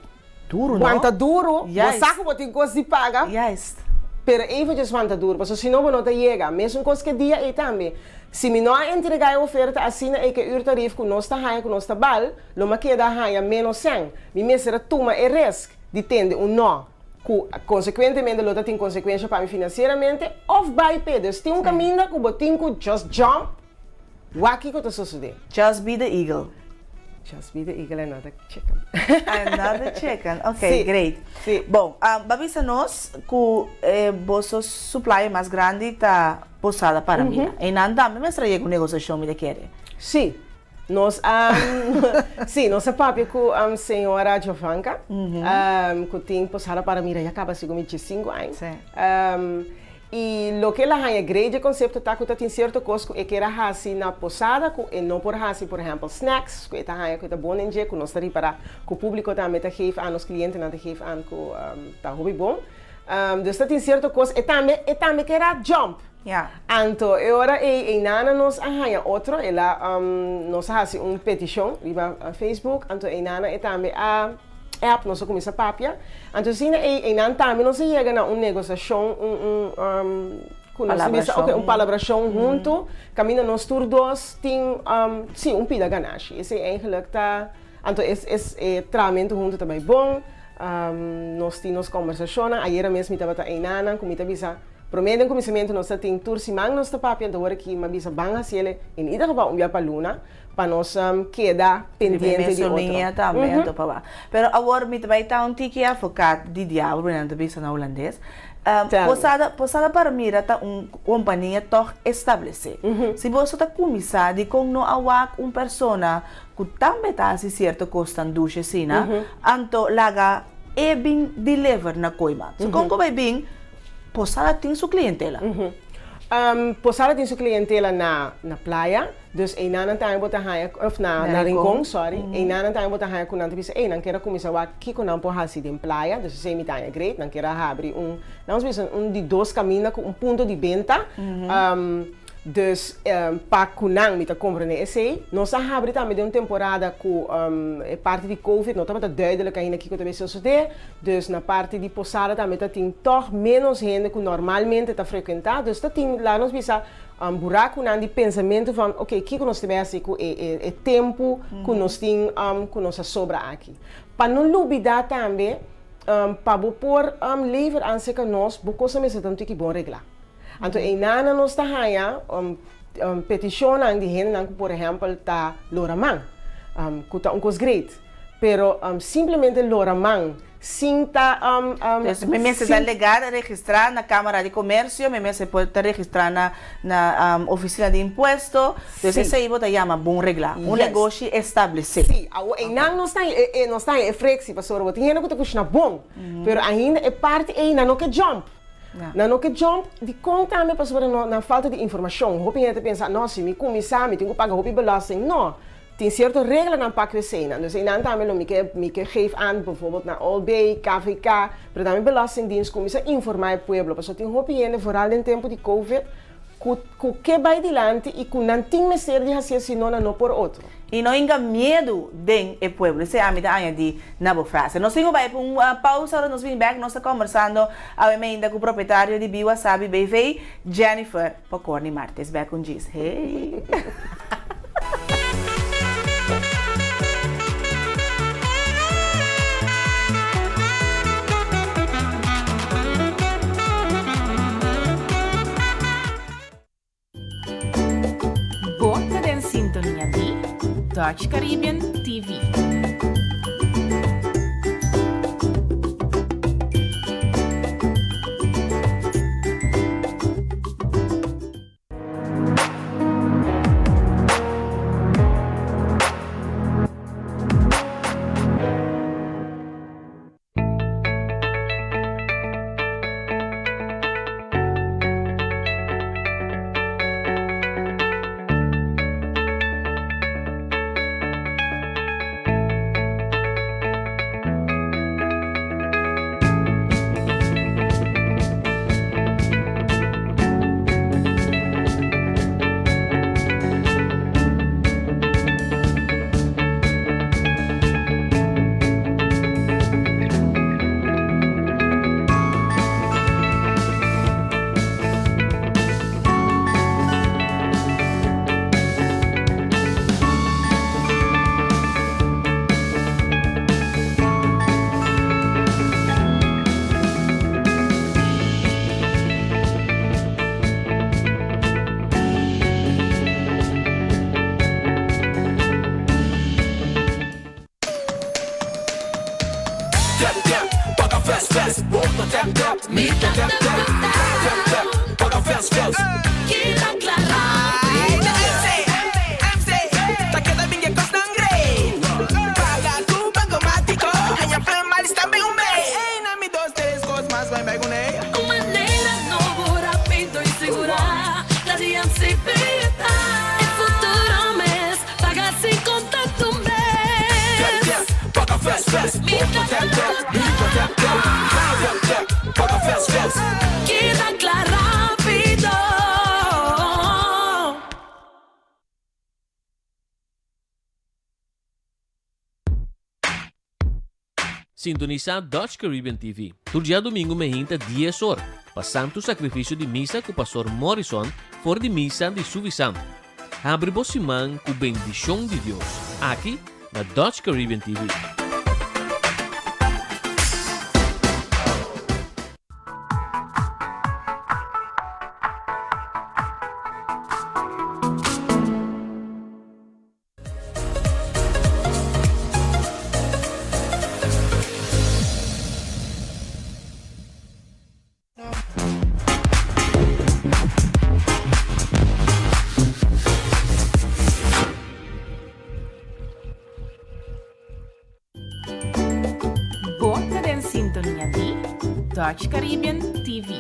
Duru no? Wanta duru, bo sa ku bo tin kos di paga. Juist. Pero eventjes wanta duru, pasobra si no bo no ta yega. Mesun kos ke dia ei tambe. Si mi no a entregá e oferta asina ei ke uurtarief ku nos ta haña ku nos ta bal, lo mi a keda haña ménos sèn. Mi mester a tuma e risk di tende un no. Ku konsekuentemente lo ta tin konsekuensha pa mi finansieramente òf bai p'e. Dus tin un kaminda ku bo tin ku just jump, wak kiko ta sosodé. Just be the eagle. Just be the eagle and not the chicken. And not the chicken. Ok, great. Si. Bon, bo a bisa nos ku e boso supplier mas grandi ta Posada Paramira. Einan tambe mester a yega un negosiashon mi ta kere. Si. Nos a sí, nos a papia ku señora Jovanka, ku tin Posada Paramira ya kaba segun mi diesinku aña. Sí. I loke el a haña great dje konsepto ta ku ta tin sierto kos ku e kier a hasi na posada ku e no por hasi, por ehèmpel snacks ku e ta haña ku e ta bon den dje, ku nos ta ripará ku públiko tambe ta geef aan, nos klientenan ta geef aan ku ta hopi bon. Dus ta tin sierto kos e tambe e tambe kier a jump. Ja. Anto e ora ei einana nos a haña otro, el a nos a hasi un petishon riba Facebook, anto einana e tambe a app, nos a kuminsá papia. Anto asina ei einan tambe nos a yega na un negosiashon, un un ku nos ta bisa oke un palabrashon huntu, kaminda nos tur dos tin si un pida ganashi. Esei eigenlik ta, anto es es e trahamentu huntu ta bai bon, nos tin nos kombersashonnan, ayera mes mi tabata einanan ku mi ta bisa. Promé den kuminsamentu nos ta tin tur siman nos ta papia, anto ora ki m'a bisa ban hasiel in ieder geval un bia pa luna pa nos keda pendiente di otro. Riba e mesun liña tambe anto pa wak. Pero awor mi ta bai ta un tiki avokat di diabel, bo nan ta bisa na hulandes. Posada, Posada Paramira ta un kompania tòg establesé. Si boso ta kuminsá dikon no a wak un persona ku tambe ta hasi sierto kosnan dushi asina, anto laga e bin deliver na Kooiman. So kon ku bai bin, Posada tin su klientela. Posada tin su klientela na na playa, dus einan nan tambe bo ta haña, òf na na Rincon, sorry, einan nan tambe bo ta haña ku nan ta bisa, ey nan kier a kuminsá wak kiko nan por hasi den playa, dus esei mi ta haña great, nan kier a habri un, nan nos bisa un di dos kaminda ku un punto di benta. Dus pa ku nan mi ta komprende esei. Nos a habri tambe den un temporada ku e parti di covid no tabata duidelijk ainda kiko ta bay sosode. Dus na parti di posada tambe ta tin tòg ménos hende ku normalmente ta frekuentá. Dus ta tin, laga nos bisa, burakunan di pensamentu van oke kiko nos ta bay hasi ku e e tempu ku nos tin ku nos a sobra aki. Pa no lubidá tambe pa bo por lever aan serka nos bo kosnan mester ta un tiki bon reglá. Anto einanan nos ta haña petishonnan di hendenan ku por ehèmpel ta lora man, ku ta un kos great, pero simplemente lora man sin ta. Dus mi mester ta legal registrá na Kámara di Komersio, mi mester por ta registrá na na ofisina di impuesto, dus esei bo ta yama bon reglá, un negoshi establesé. Sí, awor einan nos ta nos ta haña e friksi pasobra bo tin hende ku ta kushina bon, pero ainda e parti ei nan no ke jump. Nan no ke jump dikon tambe pasobra no nan falta di informashon. Hopi hende ta pensa, no, si mi kuminsá mi tin ku paga hopi belasting. No, tin sierto reglanan pa ku eseinan. Dus einan tambe lo mi ke mi ke geef aan bijvoorbeeld na OLB, KVK, pero tambe belastingdienst kuminsá informá e pueblo pasobra tin hopi hende vooral den tempu di covid ku ku ke bai dilanti i ku nan tin mester di hasié si no nan no por otro. I no hinga miedu den e pueblo. Esei ami ta añadí na bo frase. Nos tin ku bai pa un pausa, ora nos bini bèk nos ta kòmbersando awe meinda ku propietario di Bi Wasabi BV, Jennifer Pocorni Martes. Bèk un djis. Hey! Bo ta den sintonia di Dutch Caribbean TV. Tap tap, paga fast fast, bo ta tap tap, mi ta tap tap, tap tap, paga fast fast. Keda kla rápido. MC, MC, ta keda bin e kosnan great. Paga ku Bankomatiko, haña plan malis tambe un bey. Ey, na mi dos tres kos mas bai bai kuné. Un manera nobo, rápido i sigurá, ta di MCB ta. E futuro mes, paga sin kontakto mes. Tap tap, paga fast fast, bo ta tap tap, mi ta tap tap, tap tap, paga fast fast. Keda kla rápido. Sintonisá Dutch Caribbean TV tur djadumingu mehinta dies or pa Santu Sakrifisio di Misa ku Pastor Morrison for di Misa di Suffisant. Habri bo siman ku bendishon di Dios aki na Dutch Caribbean TV. Dutch Caribbean TV.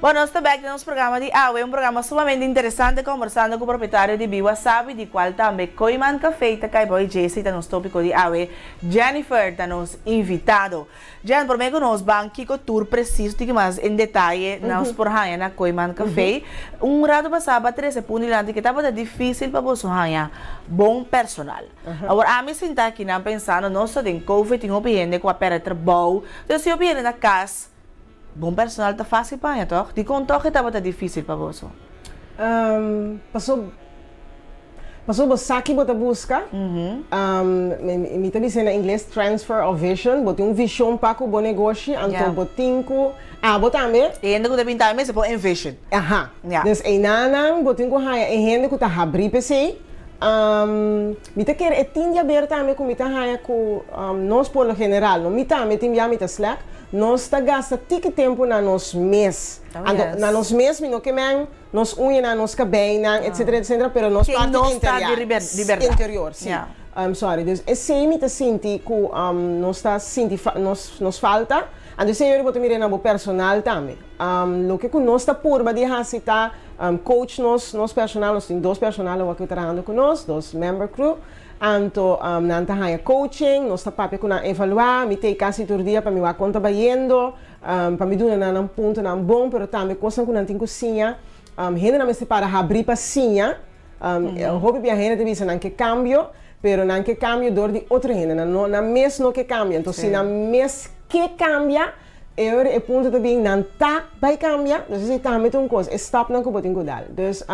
Bon, nos ta bek den nos programa di awe, un programa sumamente interesante kombersando ku propietario di Biwa Sabi, di kual tambe Kooiman Café ta kai bou Jessy ta nos topiko di awe. Jennifer ta nos invitado. Jen, promé ku nos ban kiko tur presis tiki mas en detaye nos por haña na Kooiman Café, un rato pasá bo a trese punto dilanti ke tabata difísil pa boso haña bon personal. Awor ami sinta akinan pensando nos ta den covid tin hopi hende ku a pèrdè trabou, entonces si hopi hende na kas, bon personal ta fásil pa haña tòg? Dikon tòg e tabata difísil pa boso? Paso paso bo sa ki bo ta buska, mi ta bisa na ingles transfer of vision, bo tin un vision pa ku bo negoshi, anto bo tin ku abo tambe. E hende ku ta bin tambe mester por envision. Aha. Dus einanan bo tin ku haña e hende ku ta habrí p'esei. Mi ta kere e tin di haber tambe ku mi ta haña ku nos por lo general, no mi tambe tin bia mi ta slèk, nos ta gasta tiki tempu na nos mes. Anto na nos mes mi no ke men nos uñanan, nos kabeinan, etcetera, etcetera, pero nos Ken parti nos ta interior, di riber- di berdad. interior, sí. Ja. Sorry, dus esei mi ta sinti ku nos ta sinti fa- nos, nos falta. Anto esei ora bo ta mira na bo personal tambe. Loke ku nos ta purba di hasi ta coach nos, nos personal, nos tin dos personal awor ku ta trahando ku nos, dos member crew. Anto nan ta haña coaching, nos ta papia ku nan evaluá, mi t'ei kasi tur dia pa mi wak kon ta bayendo. Pa mi duna nan nan puntonan bon, pero tambe kosnan ku nan tin ku siña. Hendenan mester para habrí pa siña. Hopi bia hende ta bisa nan ke kambio, pero nan ke kambio dor di otro hende. Nan no, nan mes no ke kambia. Enton si nan mes ke kambia, e ora e punto ta bin nan ta bai kambia. Dus esei tambe ta un kos, e stapnan ku bo tin ku dal. Dus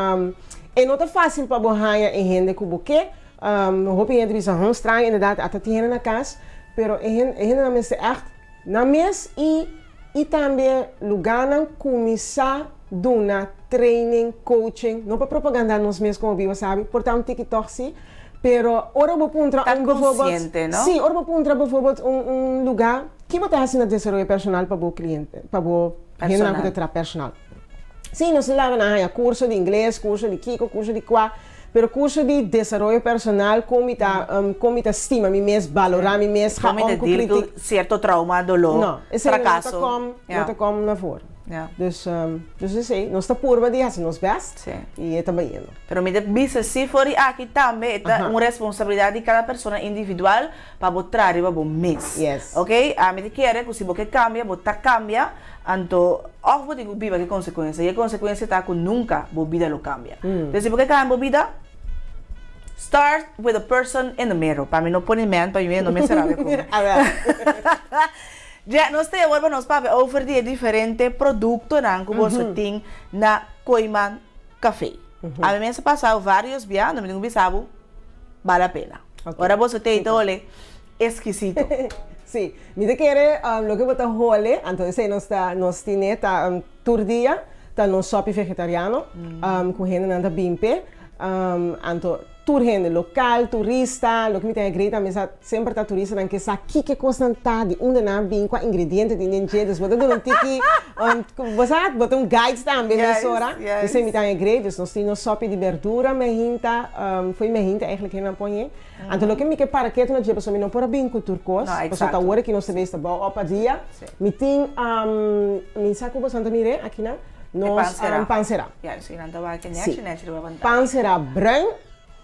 e no ta fásil pa bo haña e hende ku bo ke. Hopi hende ta bisa, hon straño inderdat ata tin hende na kas, pero e hendenan mester ègt Nan mes i i tambe lugánan kuminsá duna training, coaching, no pa propagandá nos mes komo Biba Sabi, por ta un tiki tòg sí, pero ora bo puntra Ta un bijvoorbeeld, konsiente, no? sí, ora bo puntra bijvoorbeeld un un lugá, ki bo ta hasi na desaroyo personal pa bo kliente, pa bo hendenan ku ta Personal. traha personal? Sí, nos ta laga nan haña kurso di ingles, kurso di kiko, kurso di kua, Pero curso di desaroyo personal con mi ta con mi ta stima mi mes, balora mi mes, ga Con mi ta om cu deal cu critic. cierto trauma, dolor, No, esey no ta fracaso. com, no ta com na voor. Ja. Dus, dus esey, nos ta purba di haci nos best y e ta bayendo. Pero mi ta bisa si for di aki tambe e ta un responsabilidad di cada persona individual pa bo traha riba bo mes. Yes. Ok, ami ta kere cu si bo ke cambia, bo ta cambia, anto of bo tin cu biba cu e consecuencia, y e consecuencia ta cu nunca bo bida lo cambia. Entonces si bo ke cambia bo bida, start with the person in the mirror, pa mi no pone man pa mi no mester rabia cu mi. Ja, nos ta awor pa nos papia over di e diferente productonan cu boso tin na Kooiman Café. Ami mes a pasao varios bia, no mi tin cu bisa bo, bale a pena. Ora boso ta ita hole exquisito. Sí, mi ta kere loke bo ta hole, anto esei nos ta nos tine ta tur dia ta nos sopi vegetariano ku hendenan ta bin p'e. Anto tur hende, lokal, turista, loke mi ta agree tambe sa semper ta turistanan ke sa kiko e kosnan ta, di unda nan a bin, kua ingrediente tin den dje, dus bo ta duna un tiki, bo sa, bo ta un guide tambe mesora. Esei mi ta agree, dus nos tin nos sopi di berdura mehinta, fo'i mehinta eigenlijk hendenan pon e. Anto loke mi ke para ketu na dje pasobra mi no por a bin ku tur kos, pasobra ta ora ki nos ta bes ta bou op a dia. Mi tin, mi sa ku boso ta mir'é akinan, nos pan será. Sí, pan será bruin,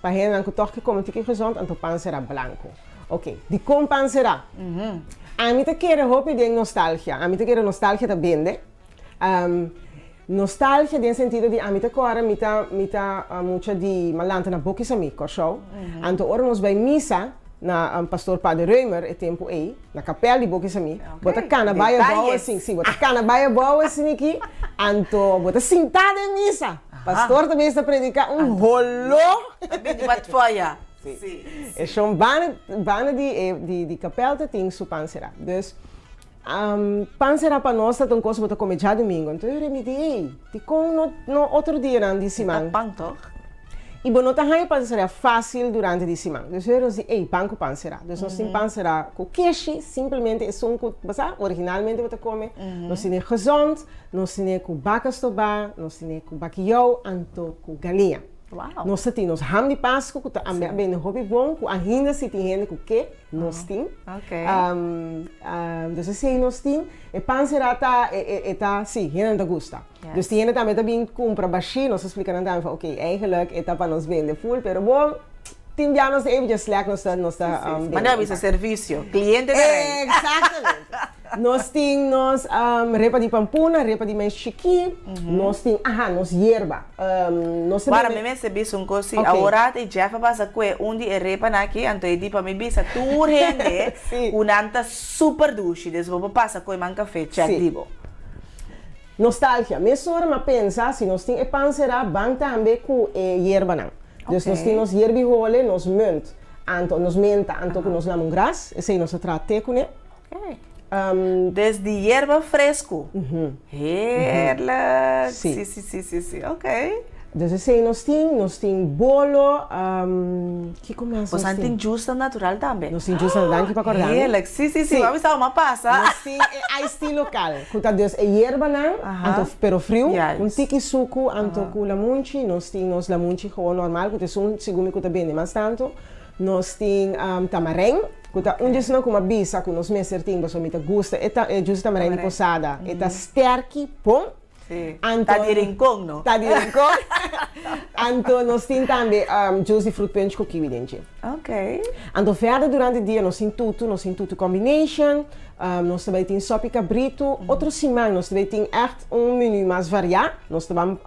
pa hendenan ku tòg ke kome tiki gezond, anto pan será blanku. Oke, dikon pan será? Ami ta kere hopi den nostalgia, ami ta kere nostalgia ta bende. Nostalgia den sentido di ami ta kòrda mi ta mi ta mucha di malanta na Boki Samí, Kòrsou. Anto ora nos bai misa na Pastor Pader Römer e tempu ei, na kapèl di Boki Samí, bo ta kana bai abou asin, si, bo ta kana bai abou asin aki, anto bo ta sintá den misa. Pastor ta mester prediká un holó. Ta bini bat foya. Si. E shon banda banda di e di kapèl ta tin su pan será. Dus. Pan será pa nos ta ta un kos ku bo ta kome djadumingu. Anto yo remiti, Ey, dikon no no otro dianan di siman? Ta pan tòg? I bo no ta haña pan será fásil durante di siman. Dus hopi nos di, ey, ban ku pan será. Dus nos tin pan será ku keshi, simplemente esun ku, bo sa, originalmente bo ta kome. Nos tine gezond, nos tine ku baka stobá, nos tine ku bakiyou, anto ku galiña. Nos ta tin nos ham di Pasku ku ta a bende hopi bon, ku ainda si tin hende ku ke, nos tin. Dus esei nos tin. E pan será ta, e ta, si, hendenan ta gusta. Dus tin hende tambe ta bin kumpra bashí, nos ta splika nan tambe van oké, eigenlijk e ta pa nos bende ful, pero bon, tin bia nos ta eventjes slèk nos ta nos ta bende. Manda bisa servisio, kliente ta rei. Exactamente. Nos tin nos repa di pampuna, repa di mais chikí, nos tin, aha, nos yerba. Nos ta Wara, bende. mi mester bisa un kos si, Oké. Awor e Jeff a pasa kue un di e repanan aki, anto e di pa mi bisa tur hende ku nan ta super dushi, dus bo por pasa kue man kafé, chèk di bo. Nostalgia. Mesora m'a pensa, si nos tin e pan será, ban tambe ku e yerbanan. Dus nos tin nos yerbi hole, nos munt, anto nos menta, anto ku nos lamongras, esei nos a traha te kuné. Dus di yerba fresku. Heerlijk! Si, si, si, si, si. Ok. Dus esei nos tin, nos tin bolo, kiko mas nos Bosan tin? tin juice natural tambe. Nos tin juice natural, danki pa korda mi. Heerlijk, si, si, si, mami sa bo a pasa. Nos tin e iced tea lokal, ku ta dus e yerbanan, anto pero friu, un tiki suku anto ku lamunchi, nos tin nos lamunchi gewoon normal ku ta esun segun mi ku ta bende mas tantu. Nos tin tamarijn, ku ta un djesnan ku mi a bisa ku nos mester tin pasobra mi ta gusta e e juice tamarijn di Posada, e ta sterki bon. Sí, Anto, ta di Rincon, no? Ta di Rincon. Anto nos tin tambe juice di fruit punch ku kiwi den dje. Ok. Anto verder durante dia nos tin tutu, nos tin tutu combination, nos ta bai tin sopi kabritu. Otro siman nos ta bai tin ègt un menu mas variá. Nos ta ban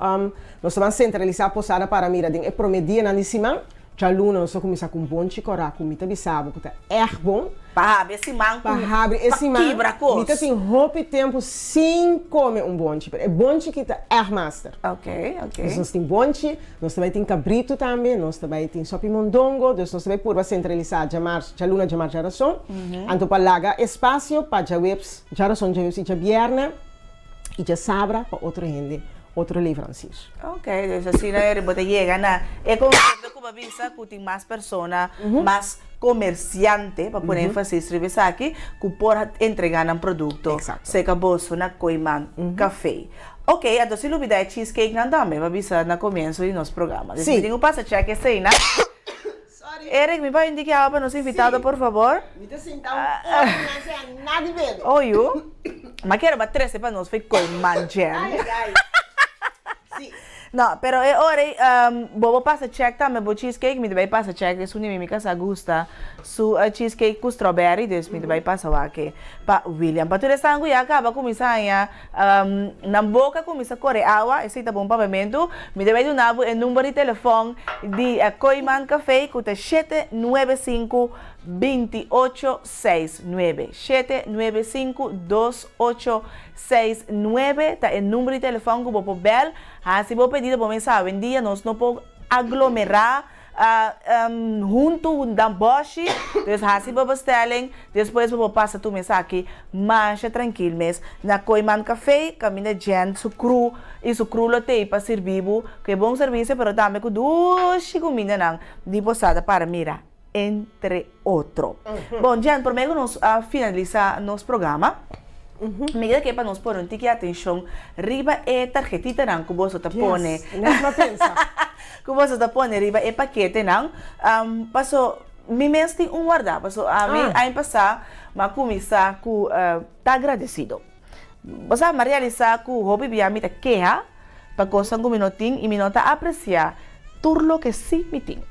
nos ta ban sentralisá Posada para mira den e promé dianan di siman. Djaluna nos ta kuminsá ku un bonchi kòrá ku mi ta bisa bo ku ta ègt bon. Pa habri e siman ku Pa habri e pa siman. kibra kos. Mi ta tin hopi tempu sin kome un bonchi, pero e bonchi ki ta ègt master. Ok, ok. Dus nos tin bonchi, nos ta bai tin kabritu tambe, nos ta bai tin sòpi mondongo, dus nos ta bai purba sentralisá djamars, djaluna, djamars, djarason. Anto pa laga espasio pa djaweps, djarason, djaweps i djabièrnè i djasabra pa otro hende, otro leveranciers. Ok, dus asina eri bo ta yega na e concepto cu bo a bisa cu tin mas persona, mas comerciante, pa pone enfasis riba esaki, cu por entrega nan producto cerca boso na Kooiman Café. Ok, anto si lubida e cheesecake nan tambe, bo a bisa na comienzo di nos programa. Dus mi tin cu pasa check eseinan. Eric, mi por indica awa pa nos invitado por favor? Mi ta sinta un ora mi no sea nada di bebe. Oyu, ma kere ba trece pa nos fei Kooiman Jam. Ay, ay. Si. No, pero e ora ei, bo bo pasa check tambe bo cheesecake, mi ta bai pasa check esun di mi, mi casa gusta su cheesecake cu strawberry, dus mi ta bai pasa wak pa William. Pa tur esnan cu ya caba cuminsa haña Nan boka kuminsá kore awa, esei ta bon papiamentu. Mi ta bai duna bo e number di telefòn di Kooiman Café ku ta shete nuebe sinku binti ocho seis nuebe. Shete nuebe sinku dos ocho seis nuebe ta e number di telefòn ku bo por bèl. Hasi bo pedido, bo mes sa awendia nos no por aglomerá. Huntu dan bòshi, dus hasi bo bestelling, despues bo por pasa tuma esaki masha trankil mes na Kooiman Café, kaminda Jen su crew i su crew lo tei pa sirbi bo ku e bon servisio pero tambe ku dushi kumindanan di Posada para mira, entre otro. Bon Jen, promé ku nos a finalisa nos programa, mi ke pa nos pone un tiki atenshon riba e tarhetitanan ku boso ta pone. Yes, net m'a pensa. Ku boso ta pone riba e paketenan, paso mi mes tin un wardá, paso ami aña pasá m'a kuminsá ku ta agradesido. Bo sa, m'a realisá ku hopi bia mi ta keha pa kosnan ku mi no tin i mi no ta apresiá tur loke sí mi tin.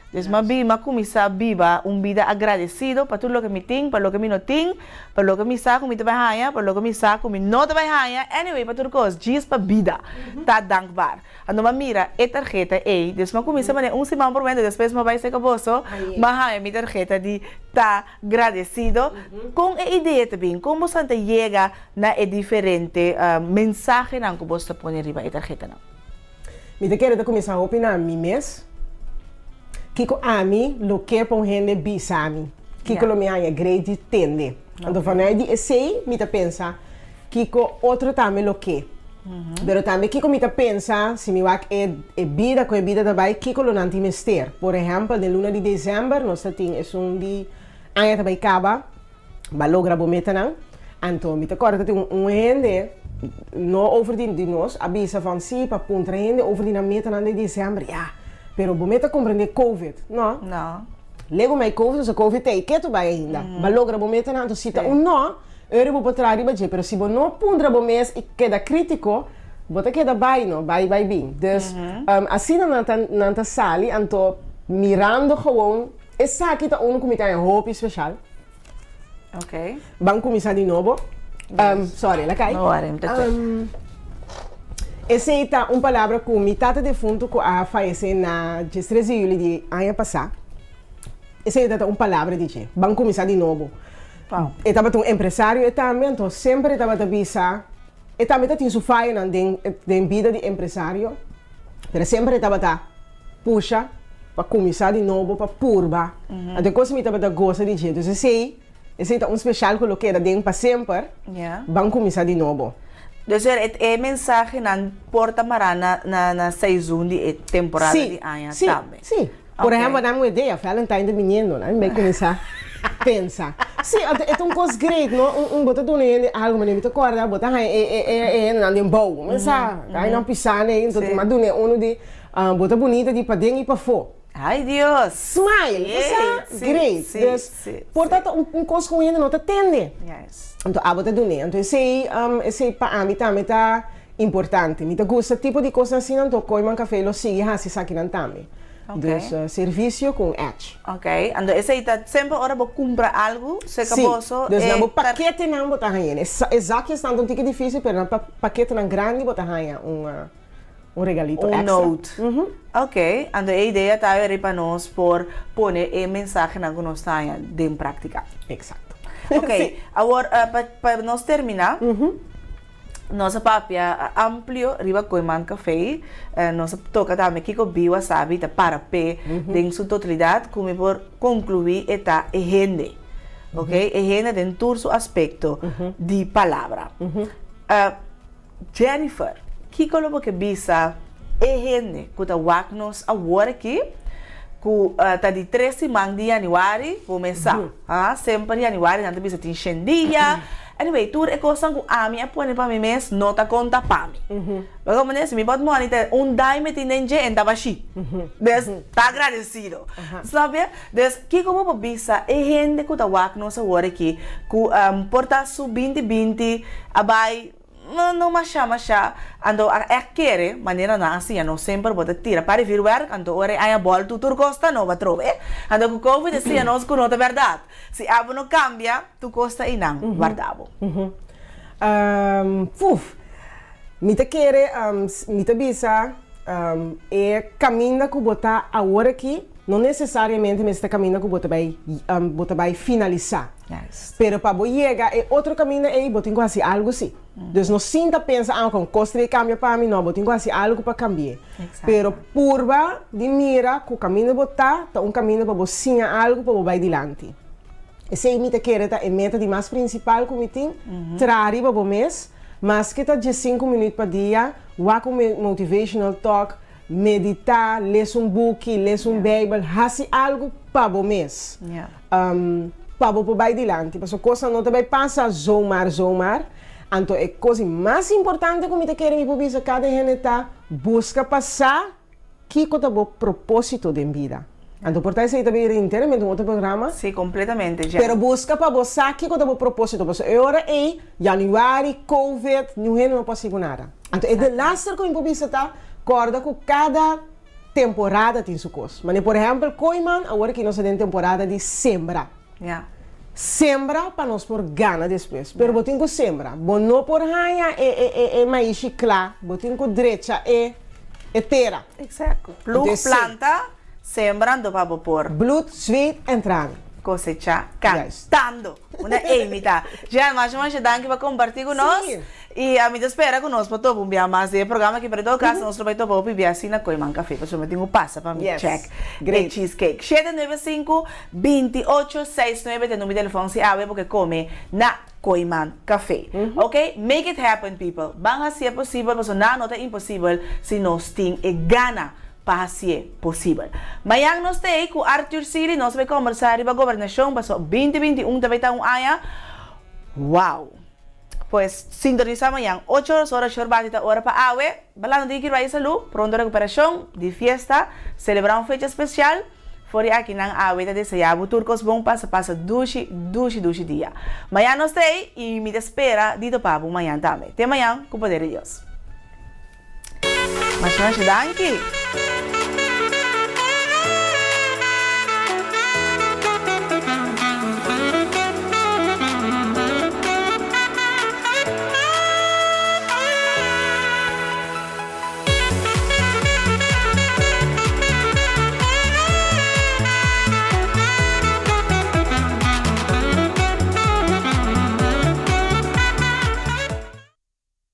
Dus m'a bin, m'a kuminsá biba un bida agradesido pa tur loke mi tin, pa loke mi no tin, pa loke mi sa ku mi ta bai haña, pa loke mi sa ku mi no ta bai haña, anyway pa tur kos, djis pa bida ta dankbaar. Anto m'a mira e tarheta ei, dus m'a kuminsá manera un siman promé, despues m'a bai serka boso, m'a haña mi tarheta di ta gradesido. Kon e idea ta bin? Kon boso ta yega na e diferente mensahenan ku boso ta pone riba e tarhetanan? Mi ta kere ta kuminsá hopi na mi mes. Kiko ami lo ke pa un hende bisa mi? Kiko lo mi haña grei di tende? Anto vanuit di esei mi ta pensa kiko otro tambe lo ke. Pero tambe kiko mi ta pensa si mi wak e e bida ku e bida ta bai kiko lo nan tin mester. Por ehèmpel den luna di desèmber nos ta tin esun di aña ta bai kaba bo a logra bo metanan. Anto mi ta kòrda ta tin un un hende no over di di nos a bisa van si pa puntra hende over di nan metanan den desèmber ya pero bo meta komprendé covid no. No. Lego mei covid pasobra covid ta ei ketu bai ainda. Bo a logra bo metanan anto si ta un no. Ora bo por traha riba dje, pero si bo no puntra bo mes i keda krítiko, bo ta keda bai no, bai bai bin. Dus, asina nan ta nan ta sali, anto mirando gewoon, esaki ta unu ku mi ta haña hopi speshal. Ok. Ban kuminsá di nobo. Sorry, el a kai. No worry, mi ta check. Esei ta un palabra ku mi tata defuntu ku a fayesé na diestres di yuli di aña pasá. Esei ta un palabra di dje. Ban kuminsá di nobo. E tabata un empresario e tambe, anto semper e tabata bisa, e tambe ta tin su fayonan den den bida di empresario, pero semper e tabata pusha pa kuminsá di nobo, pa purba. Anto e kos mi tabata gosa di dje. Entonces esei, esei ta un speshal ku lo keda den pa semper, ban kuminsá di nobo. Dus e mensahenan por ta mará na na seizoen di e temporada di aña tambe. Sí, sí. Por ehempel, nan un idea, Valentine ta biniendo, nan bay cuminsa pensa. Sí, anto e ta un cos great, no? Un, un, bo ta duna hende algo, manera mi ta corda, bo ta haña e, e, e, e hendenan den bou. Cuminsa, ay nan pisa nei, anto mi a duna e uno di, bo ta bunita di paden y pafó. Ay Dios! Smile, bo sa? Great. Dus, por ta ta un, un cos cu un hende no ta tende. Anto abo ta dun'é. Anto esey, esey pa ami tambe ta importante. Mi ta gusta tipo di cosnan asina, anto Kooiman Café lo sigui haci esakinan tambe. Dus servisio ku un edge. Ok, anto esei ta semper ora bo kumpra algu serka boso Sí, dus na bo paketenan bo ta haña. E zakjesnan ta un tiki difisil pero na paketenan grandi bo ta haña un un regalito Un extra. note. Ok, anto e idea ta weri pa nos por pone e mensahenan ku nos ta haña den praktika. Eksakto. Ok, awor pa pa nos terminá. Nos a papia amplio riba Kooiman Café. Nos a toca tambe kico Bi Wasabi ta para p'e den su totalidad cu mi por conclui e ta e hende. Ok, e hende den tur su aspecto di palabra. Jennifer, kico lo bo ke bisa e hende cu ta wak nos awor aki cu ta di tres siman di januari bo mes sa. Semper januari nan ta bisa tin shen dia. Anyway, tur e kosnan ku ami a pone pa mi mes no ta konta pa mi. Bo komprende? Si mi bòt mòni ta un dai mi tin den dje en ta bashí. Des ta agradesido. Snap je? Des kiko bo por bisa e hende ku ta wak nos awor aki ku por ta su binti binti a bai no mashá mashá anto a ègt kere manera nan a siña nos semper bo ta tira pa di vuurwerk anto ora e aña bòltu tur kos ta nobo atrobe. Anto ku covid a siña nos ku no ta bèrdat. Si abo no kambia Tu kos ta einan, warda bo. Puf! Mi ta kere, mi ta bisa, e kaminda ku bo ta awor aki no nesesariamente mester ta kaminda ku bo ta bai, bo ta bai finalisá. Pero pa bo yega e otro kaminda ei, bo tin ku hasi algu sí. Dus no sinta pensa, ah, kon kos ta bai kambia pa mi. No, bo tin ku hasi algu pa kambi'é. Pero purba di mira ku kaminda bo ta, ta un kaminda pa bo siña algu pa bo bai dilanti. Esei mi ta kere ta e meta di mas prinsipal ku mi tin, traha riba bo mes, maske ta diesinku minüt pa dia, wak un motivational talk, meditá, lesa un buki, lesa un beibel, hasi algu pa bo mes, pa bo por bai dilanti, pasobra kosnan no ta bai pasa zomaar zomaar, anto e kos di mas importante ku mi ta kere mi por bisa kada hende ta buska pa sa Kiko ta bo propósito den bida? Anto por ta esei ta bira enteramente un otro programa. Sí, completamente, Jen. Pero buska pa bo sa kiko ta bo propósito, pasobra e ora ei, januari, covid, niun hende no por hasi ku nada. Anto e delaster ku mi por bisa ta, kòrda ku kada temporada tin su kos. Manera por ehèmpel, Kooiman, awor aki nos ta den temporada di sembra. Ya. Sembra pa nos por gana despues. Pero bo tin ku sembra. Bo no por haña e e e e maishi kla. Bo tin ku drecha e e tera. Exacto. Ploeg, planta, sembra anto pa bo por. Bloed, zweet en tranen. Kosechá Juist. kantando. Una ei mi ta. Jen, masha masha danki pa kompartí ku nos. Sí. I ami ta spera ku nos por topa un bia mas den e programa aki, pero en todo kaso nos lo bai topa hopi bia asina Kooiman Café, pasobra mi tin ku pasa pa mi check e cheesecake. 795 2869 ta e number di telefòn si awe bo ke kome na Kooiman Café. Ok, make it happen people, ban hasié posibel pasobra nada no ta imposibel si nos tin e gana pa hasié posibel. Mañan nos ta ei ku Arthur Sealy, nos ta bai kombersá riba gobernashon pasobra 2021 ta bai ta un aña wow. Pues sintonisá mañan ocho oros ora shor bati ta ora pa awe. Balando di Kirba y Salú, pronto recuperacion, di fiesta, celebra un fecha special, for di aki nan awe ta desea bo tur cos bon pasa pasa dushi dushi dushi dia. Mañan nos ta ey y mi ta spera di topa bo mañan tambe. Te mañan cu poder di Dios. Masha masha danki.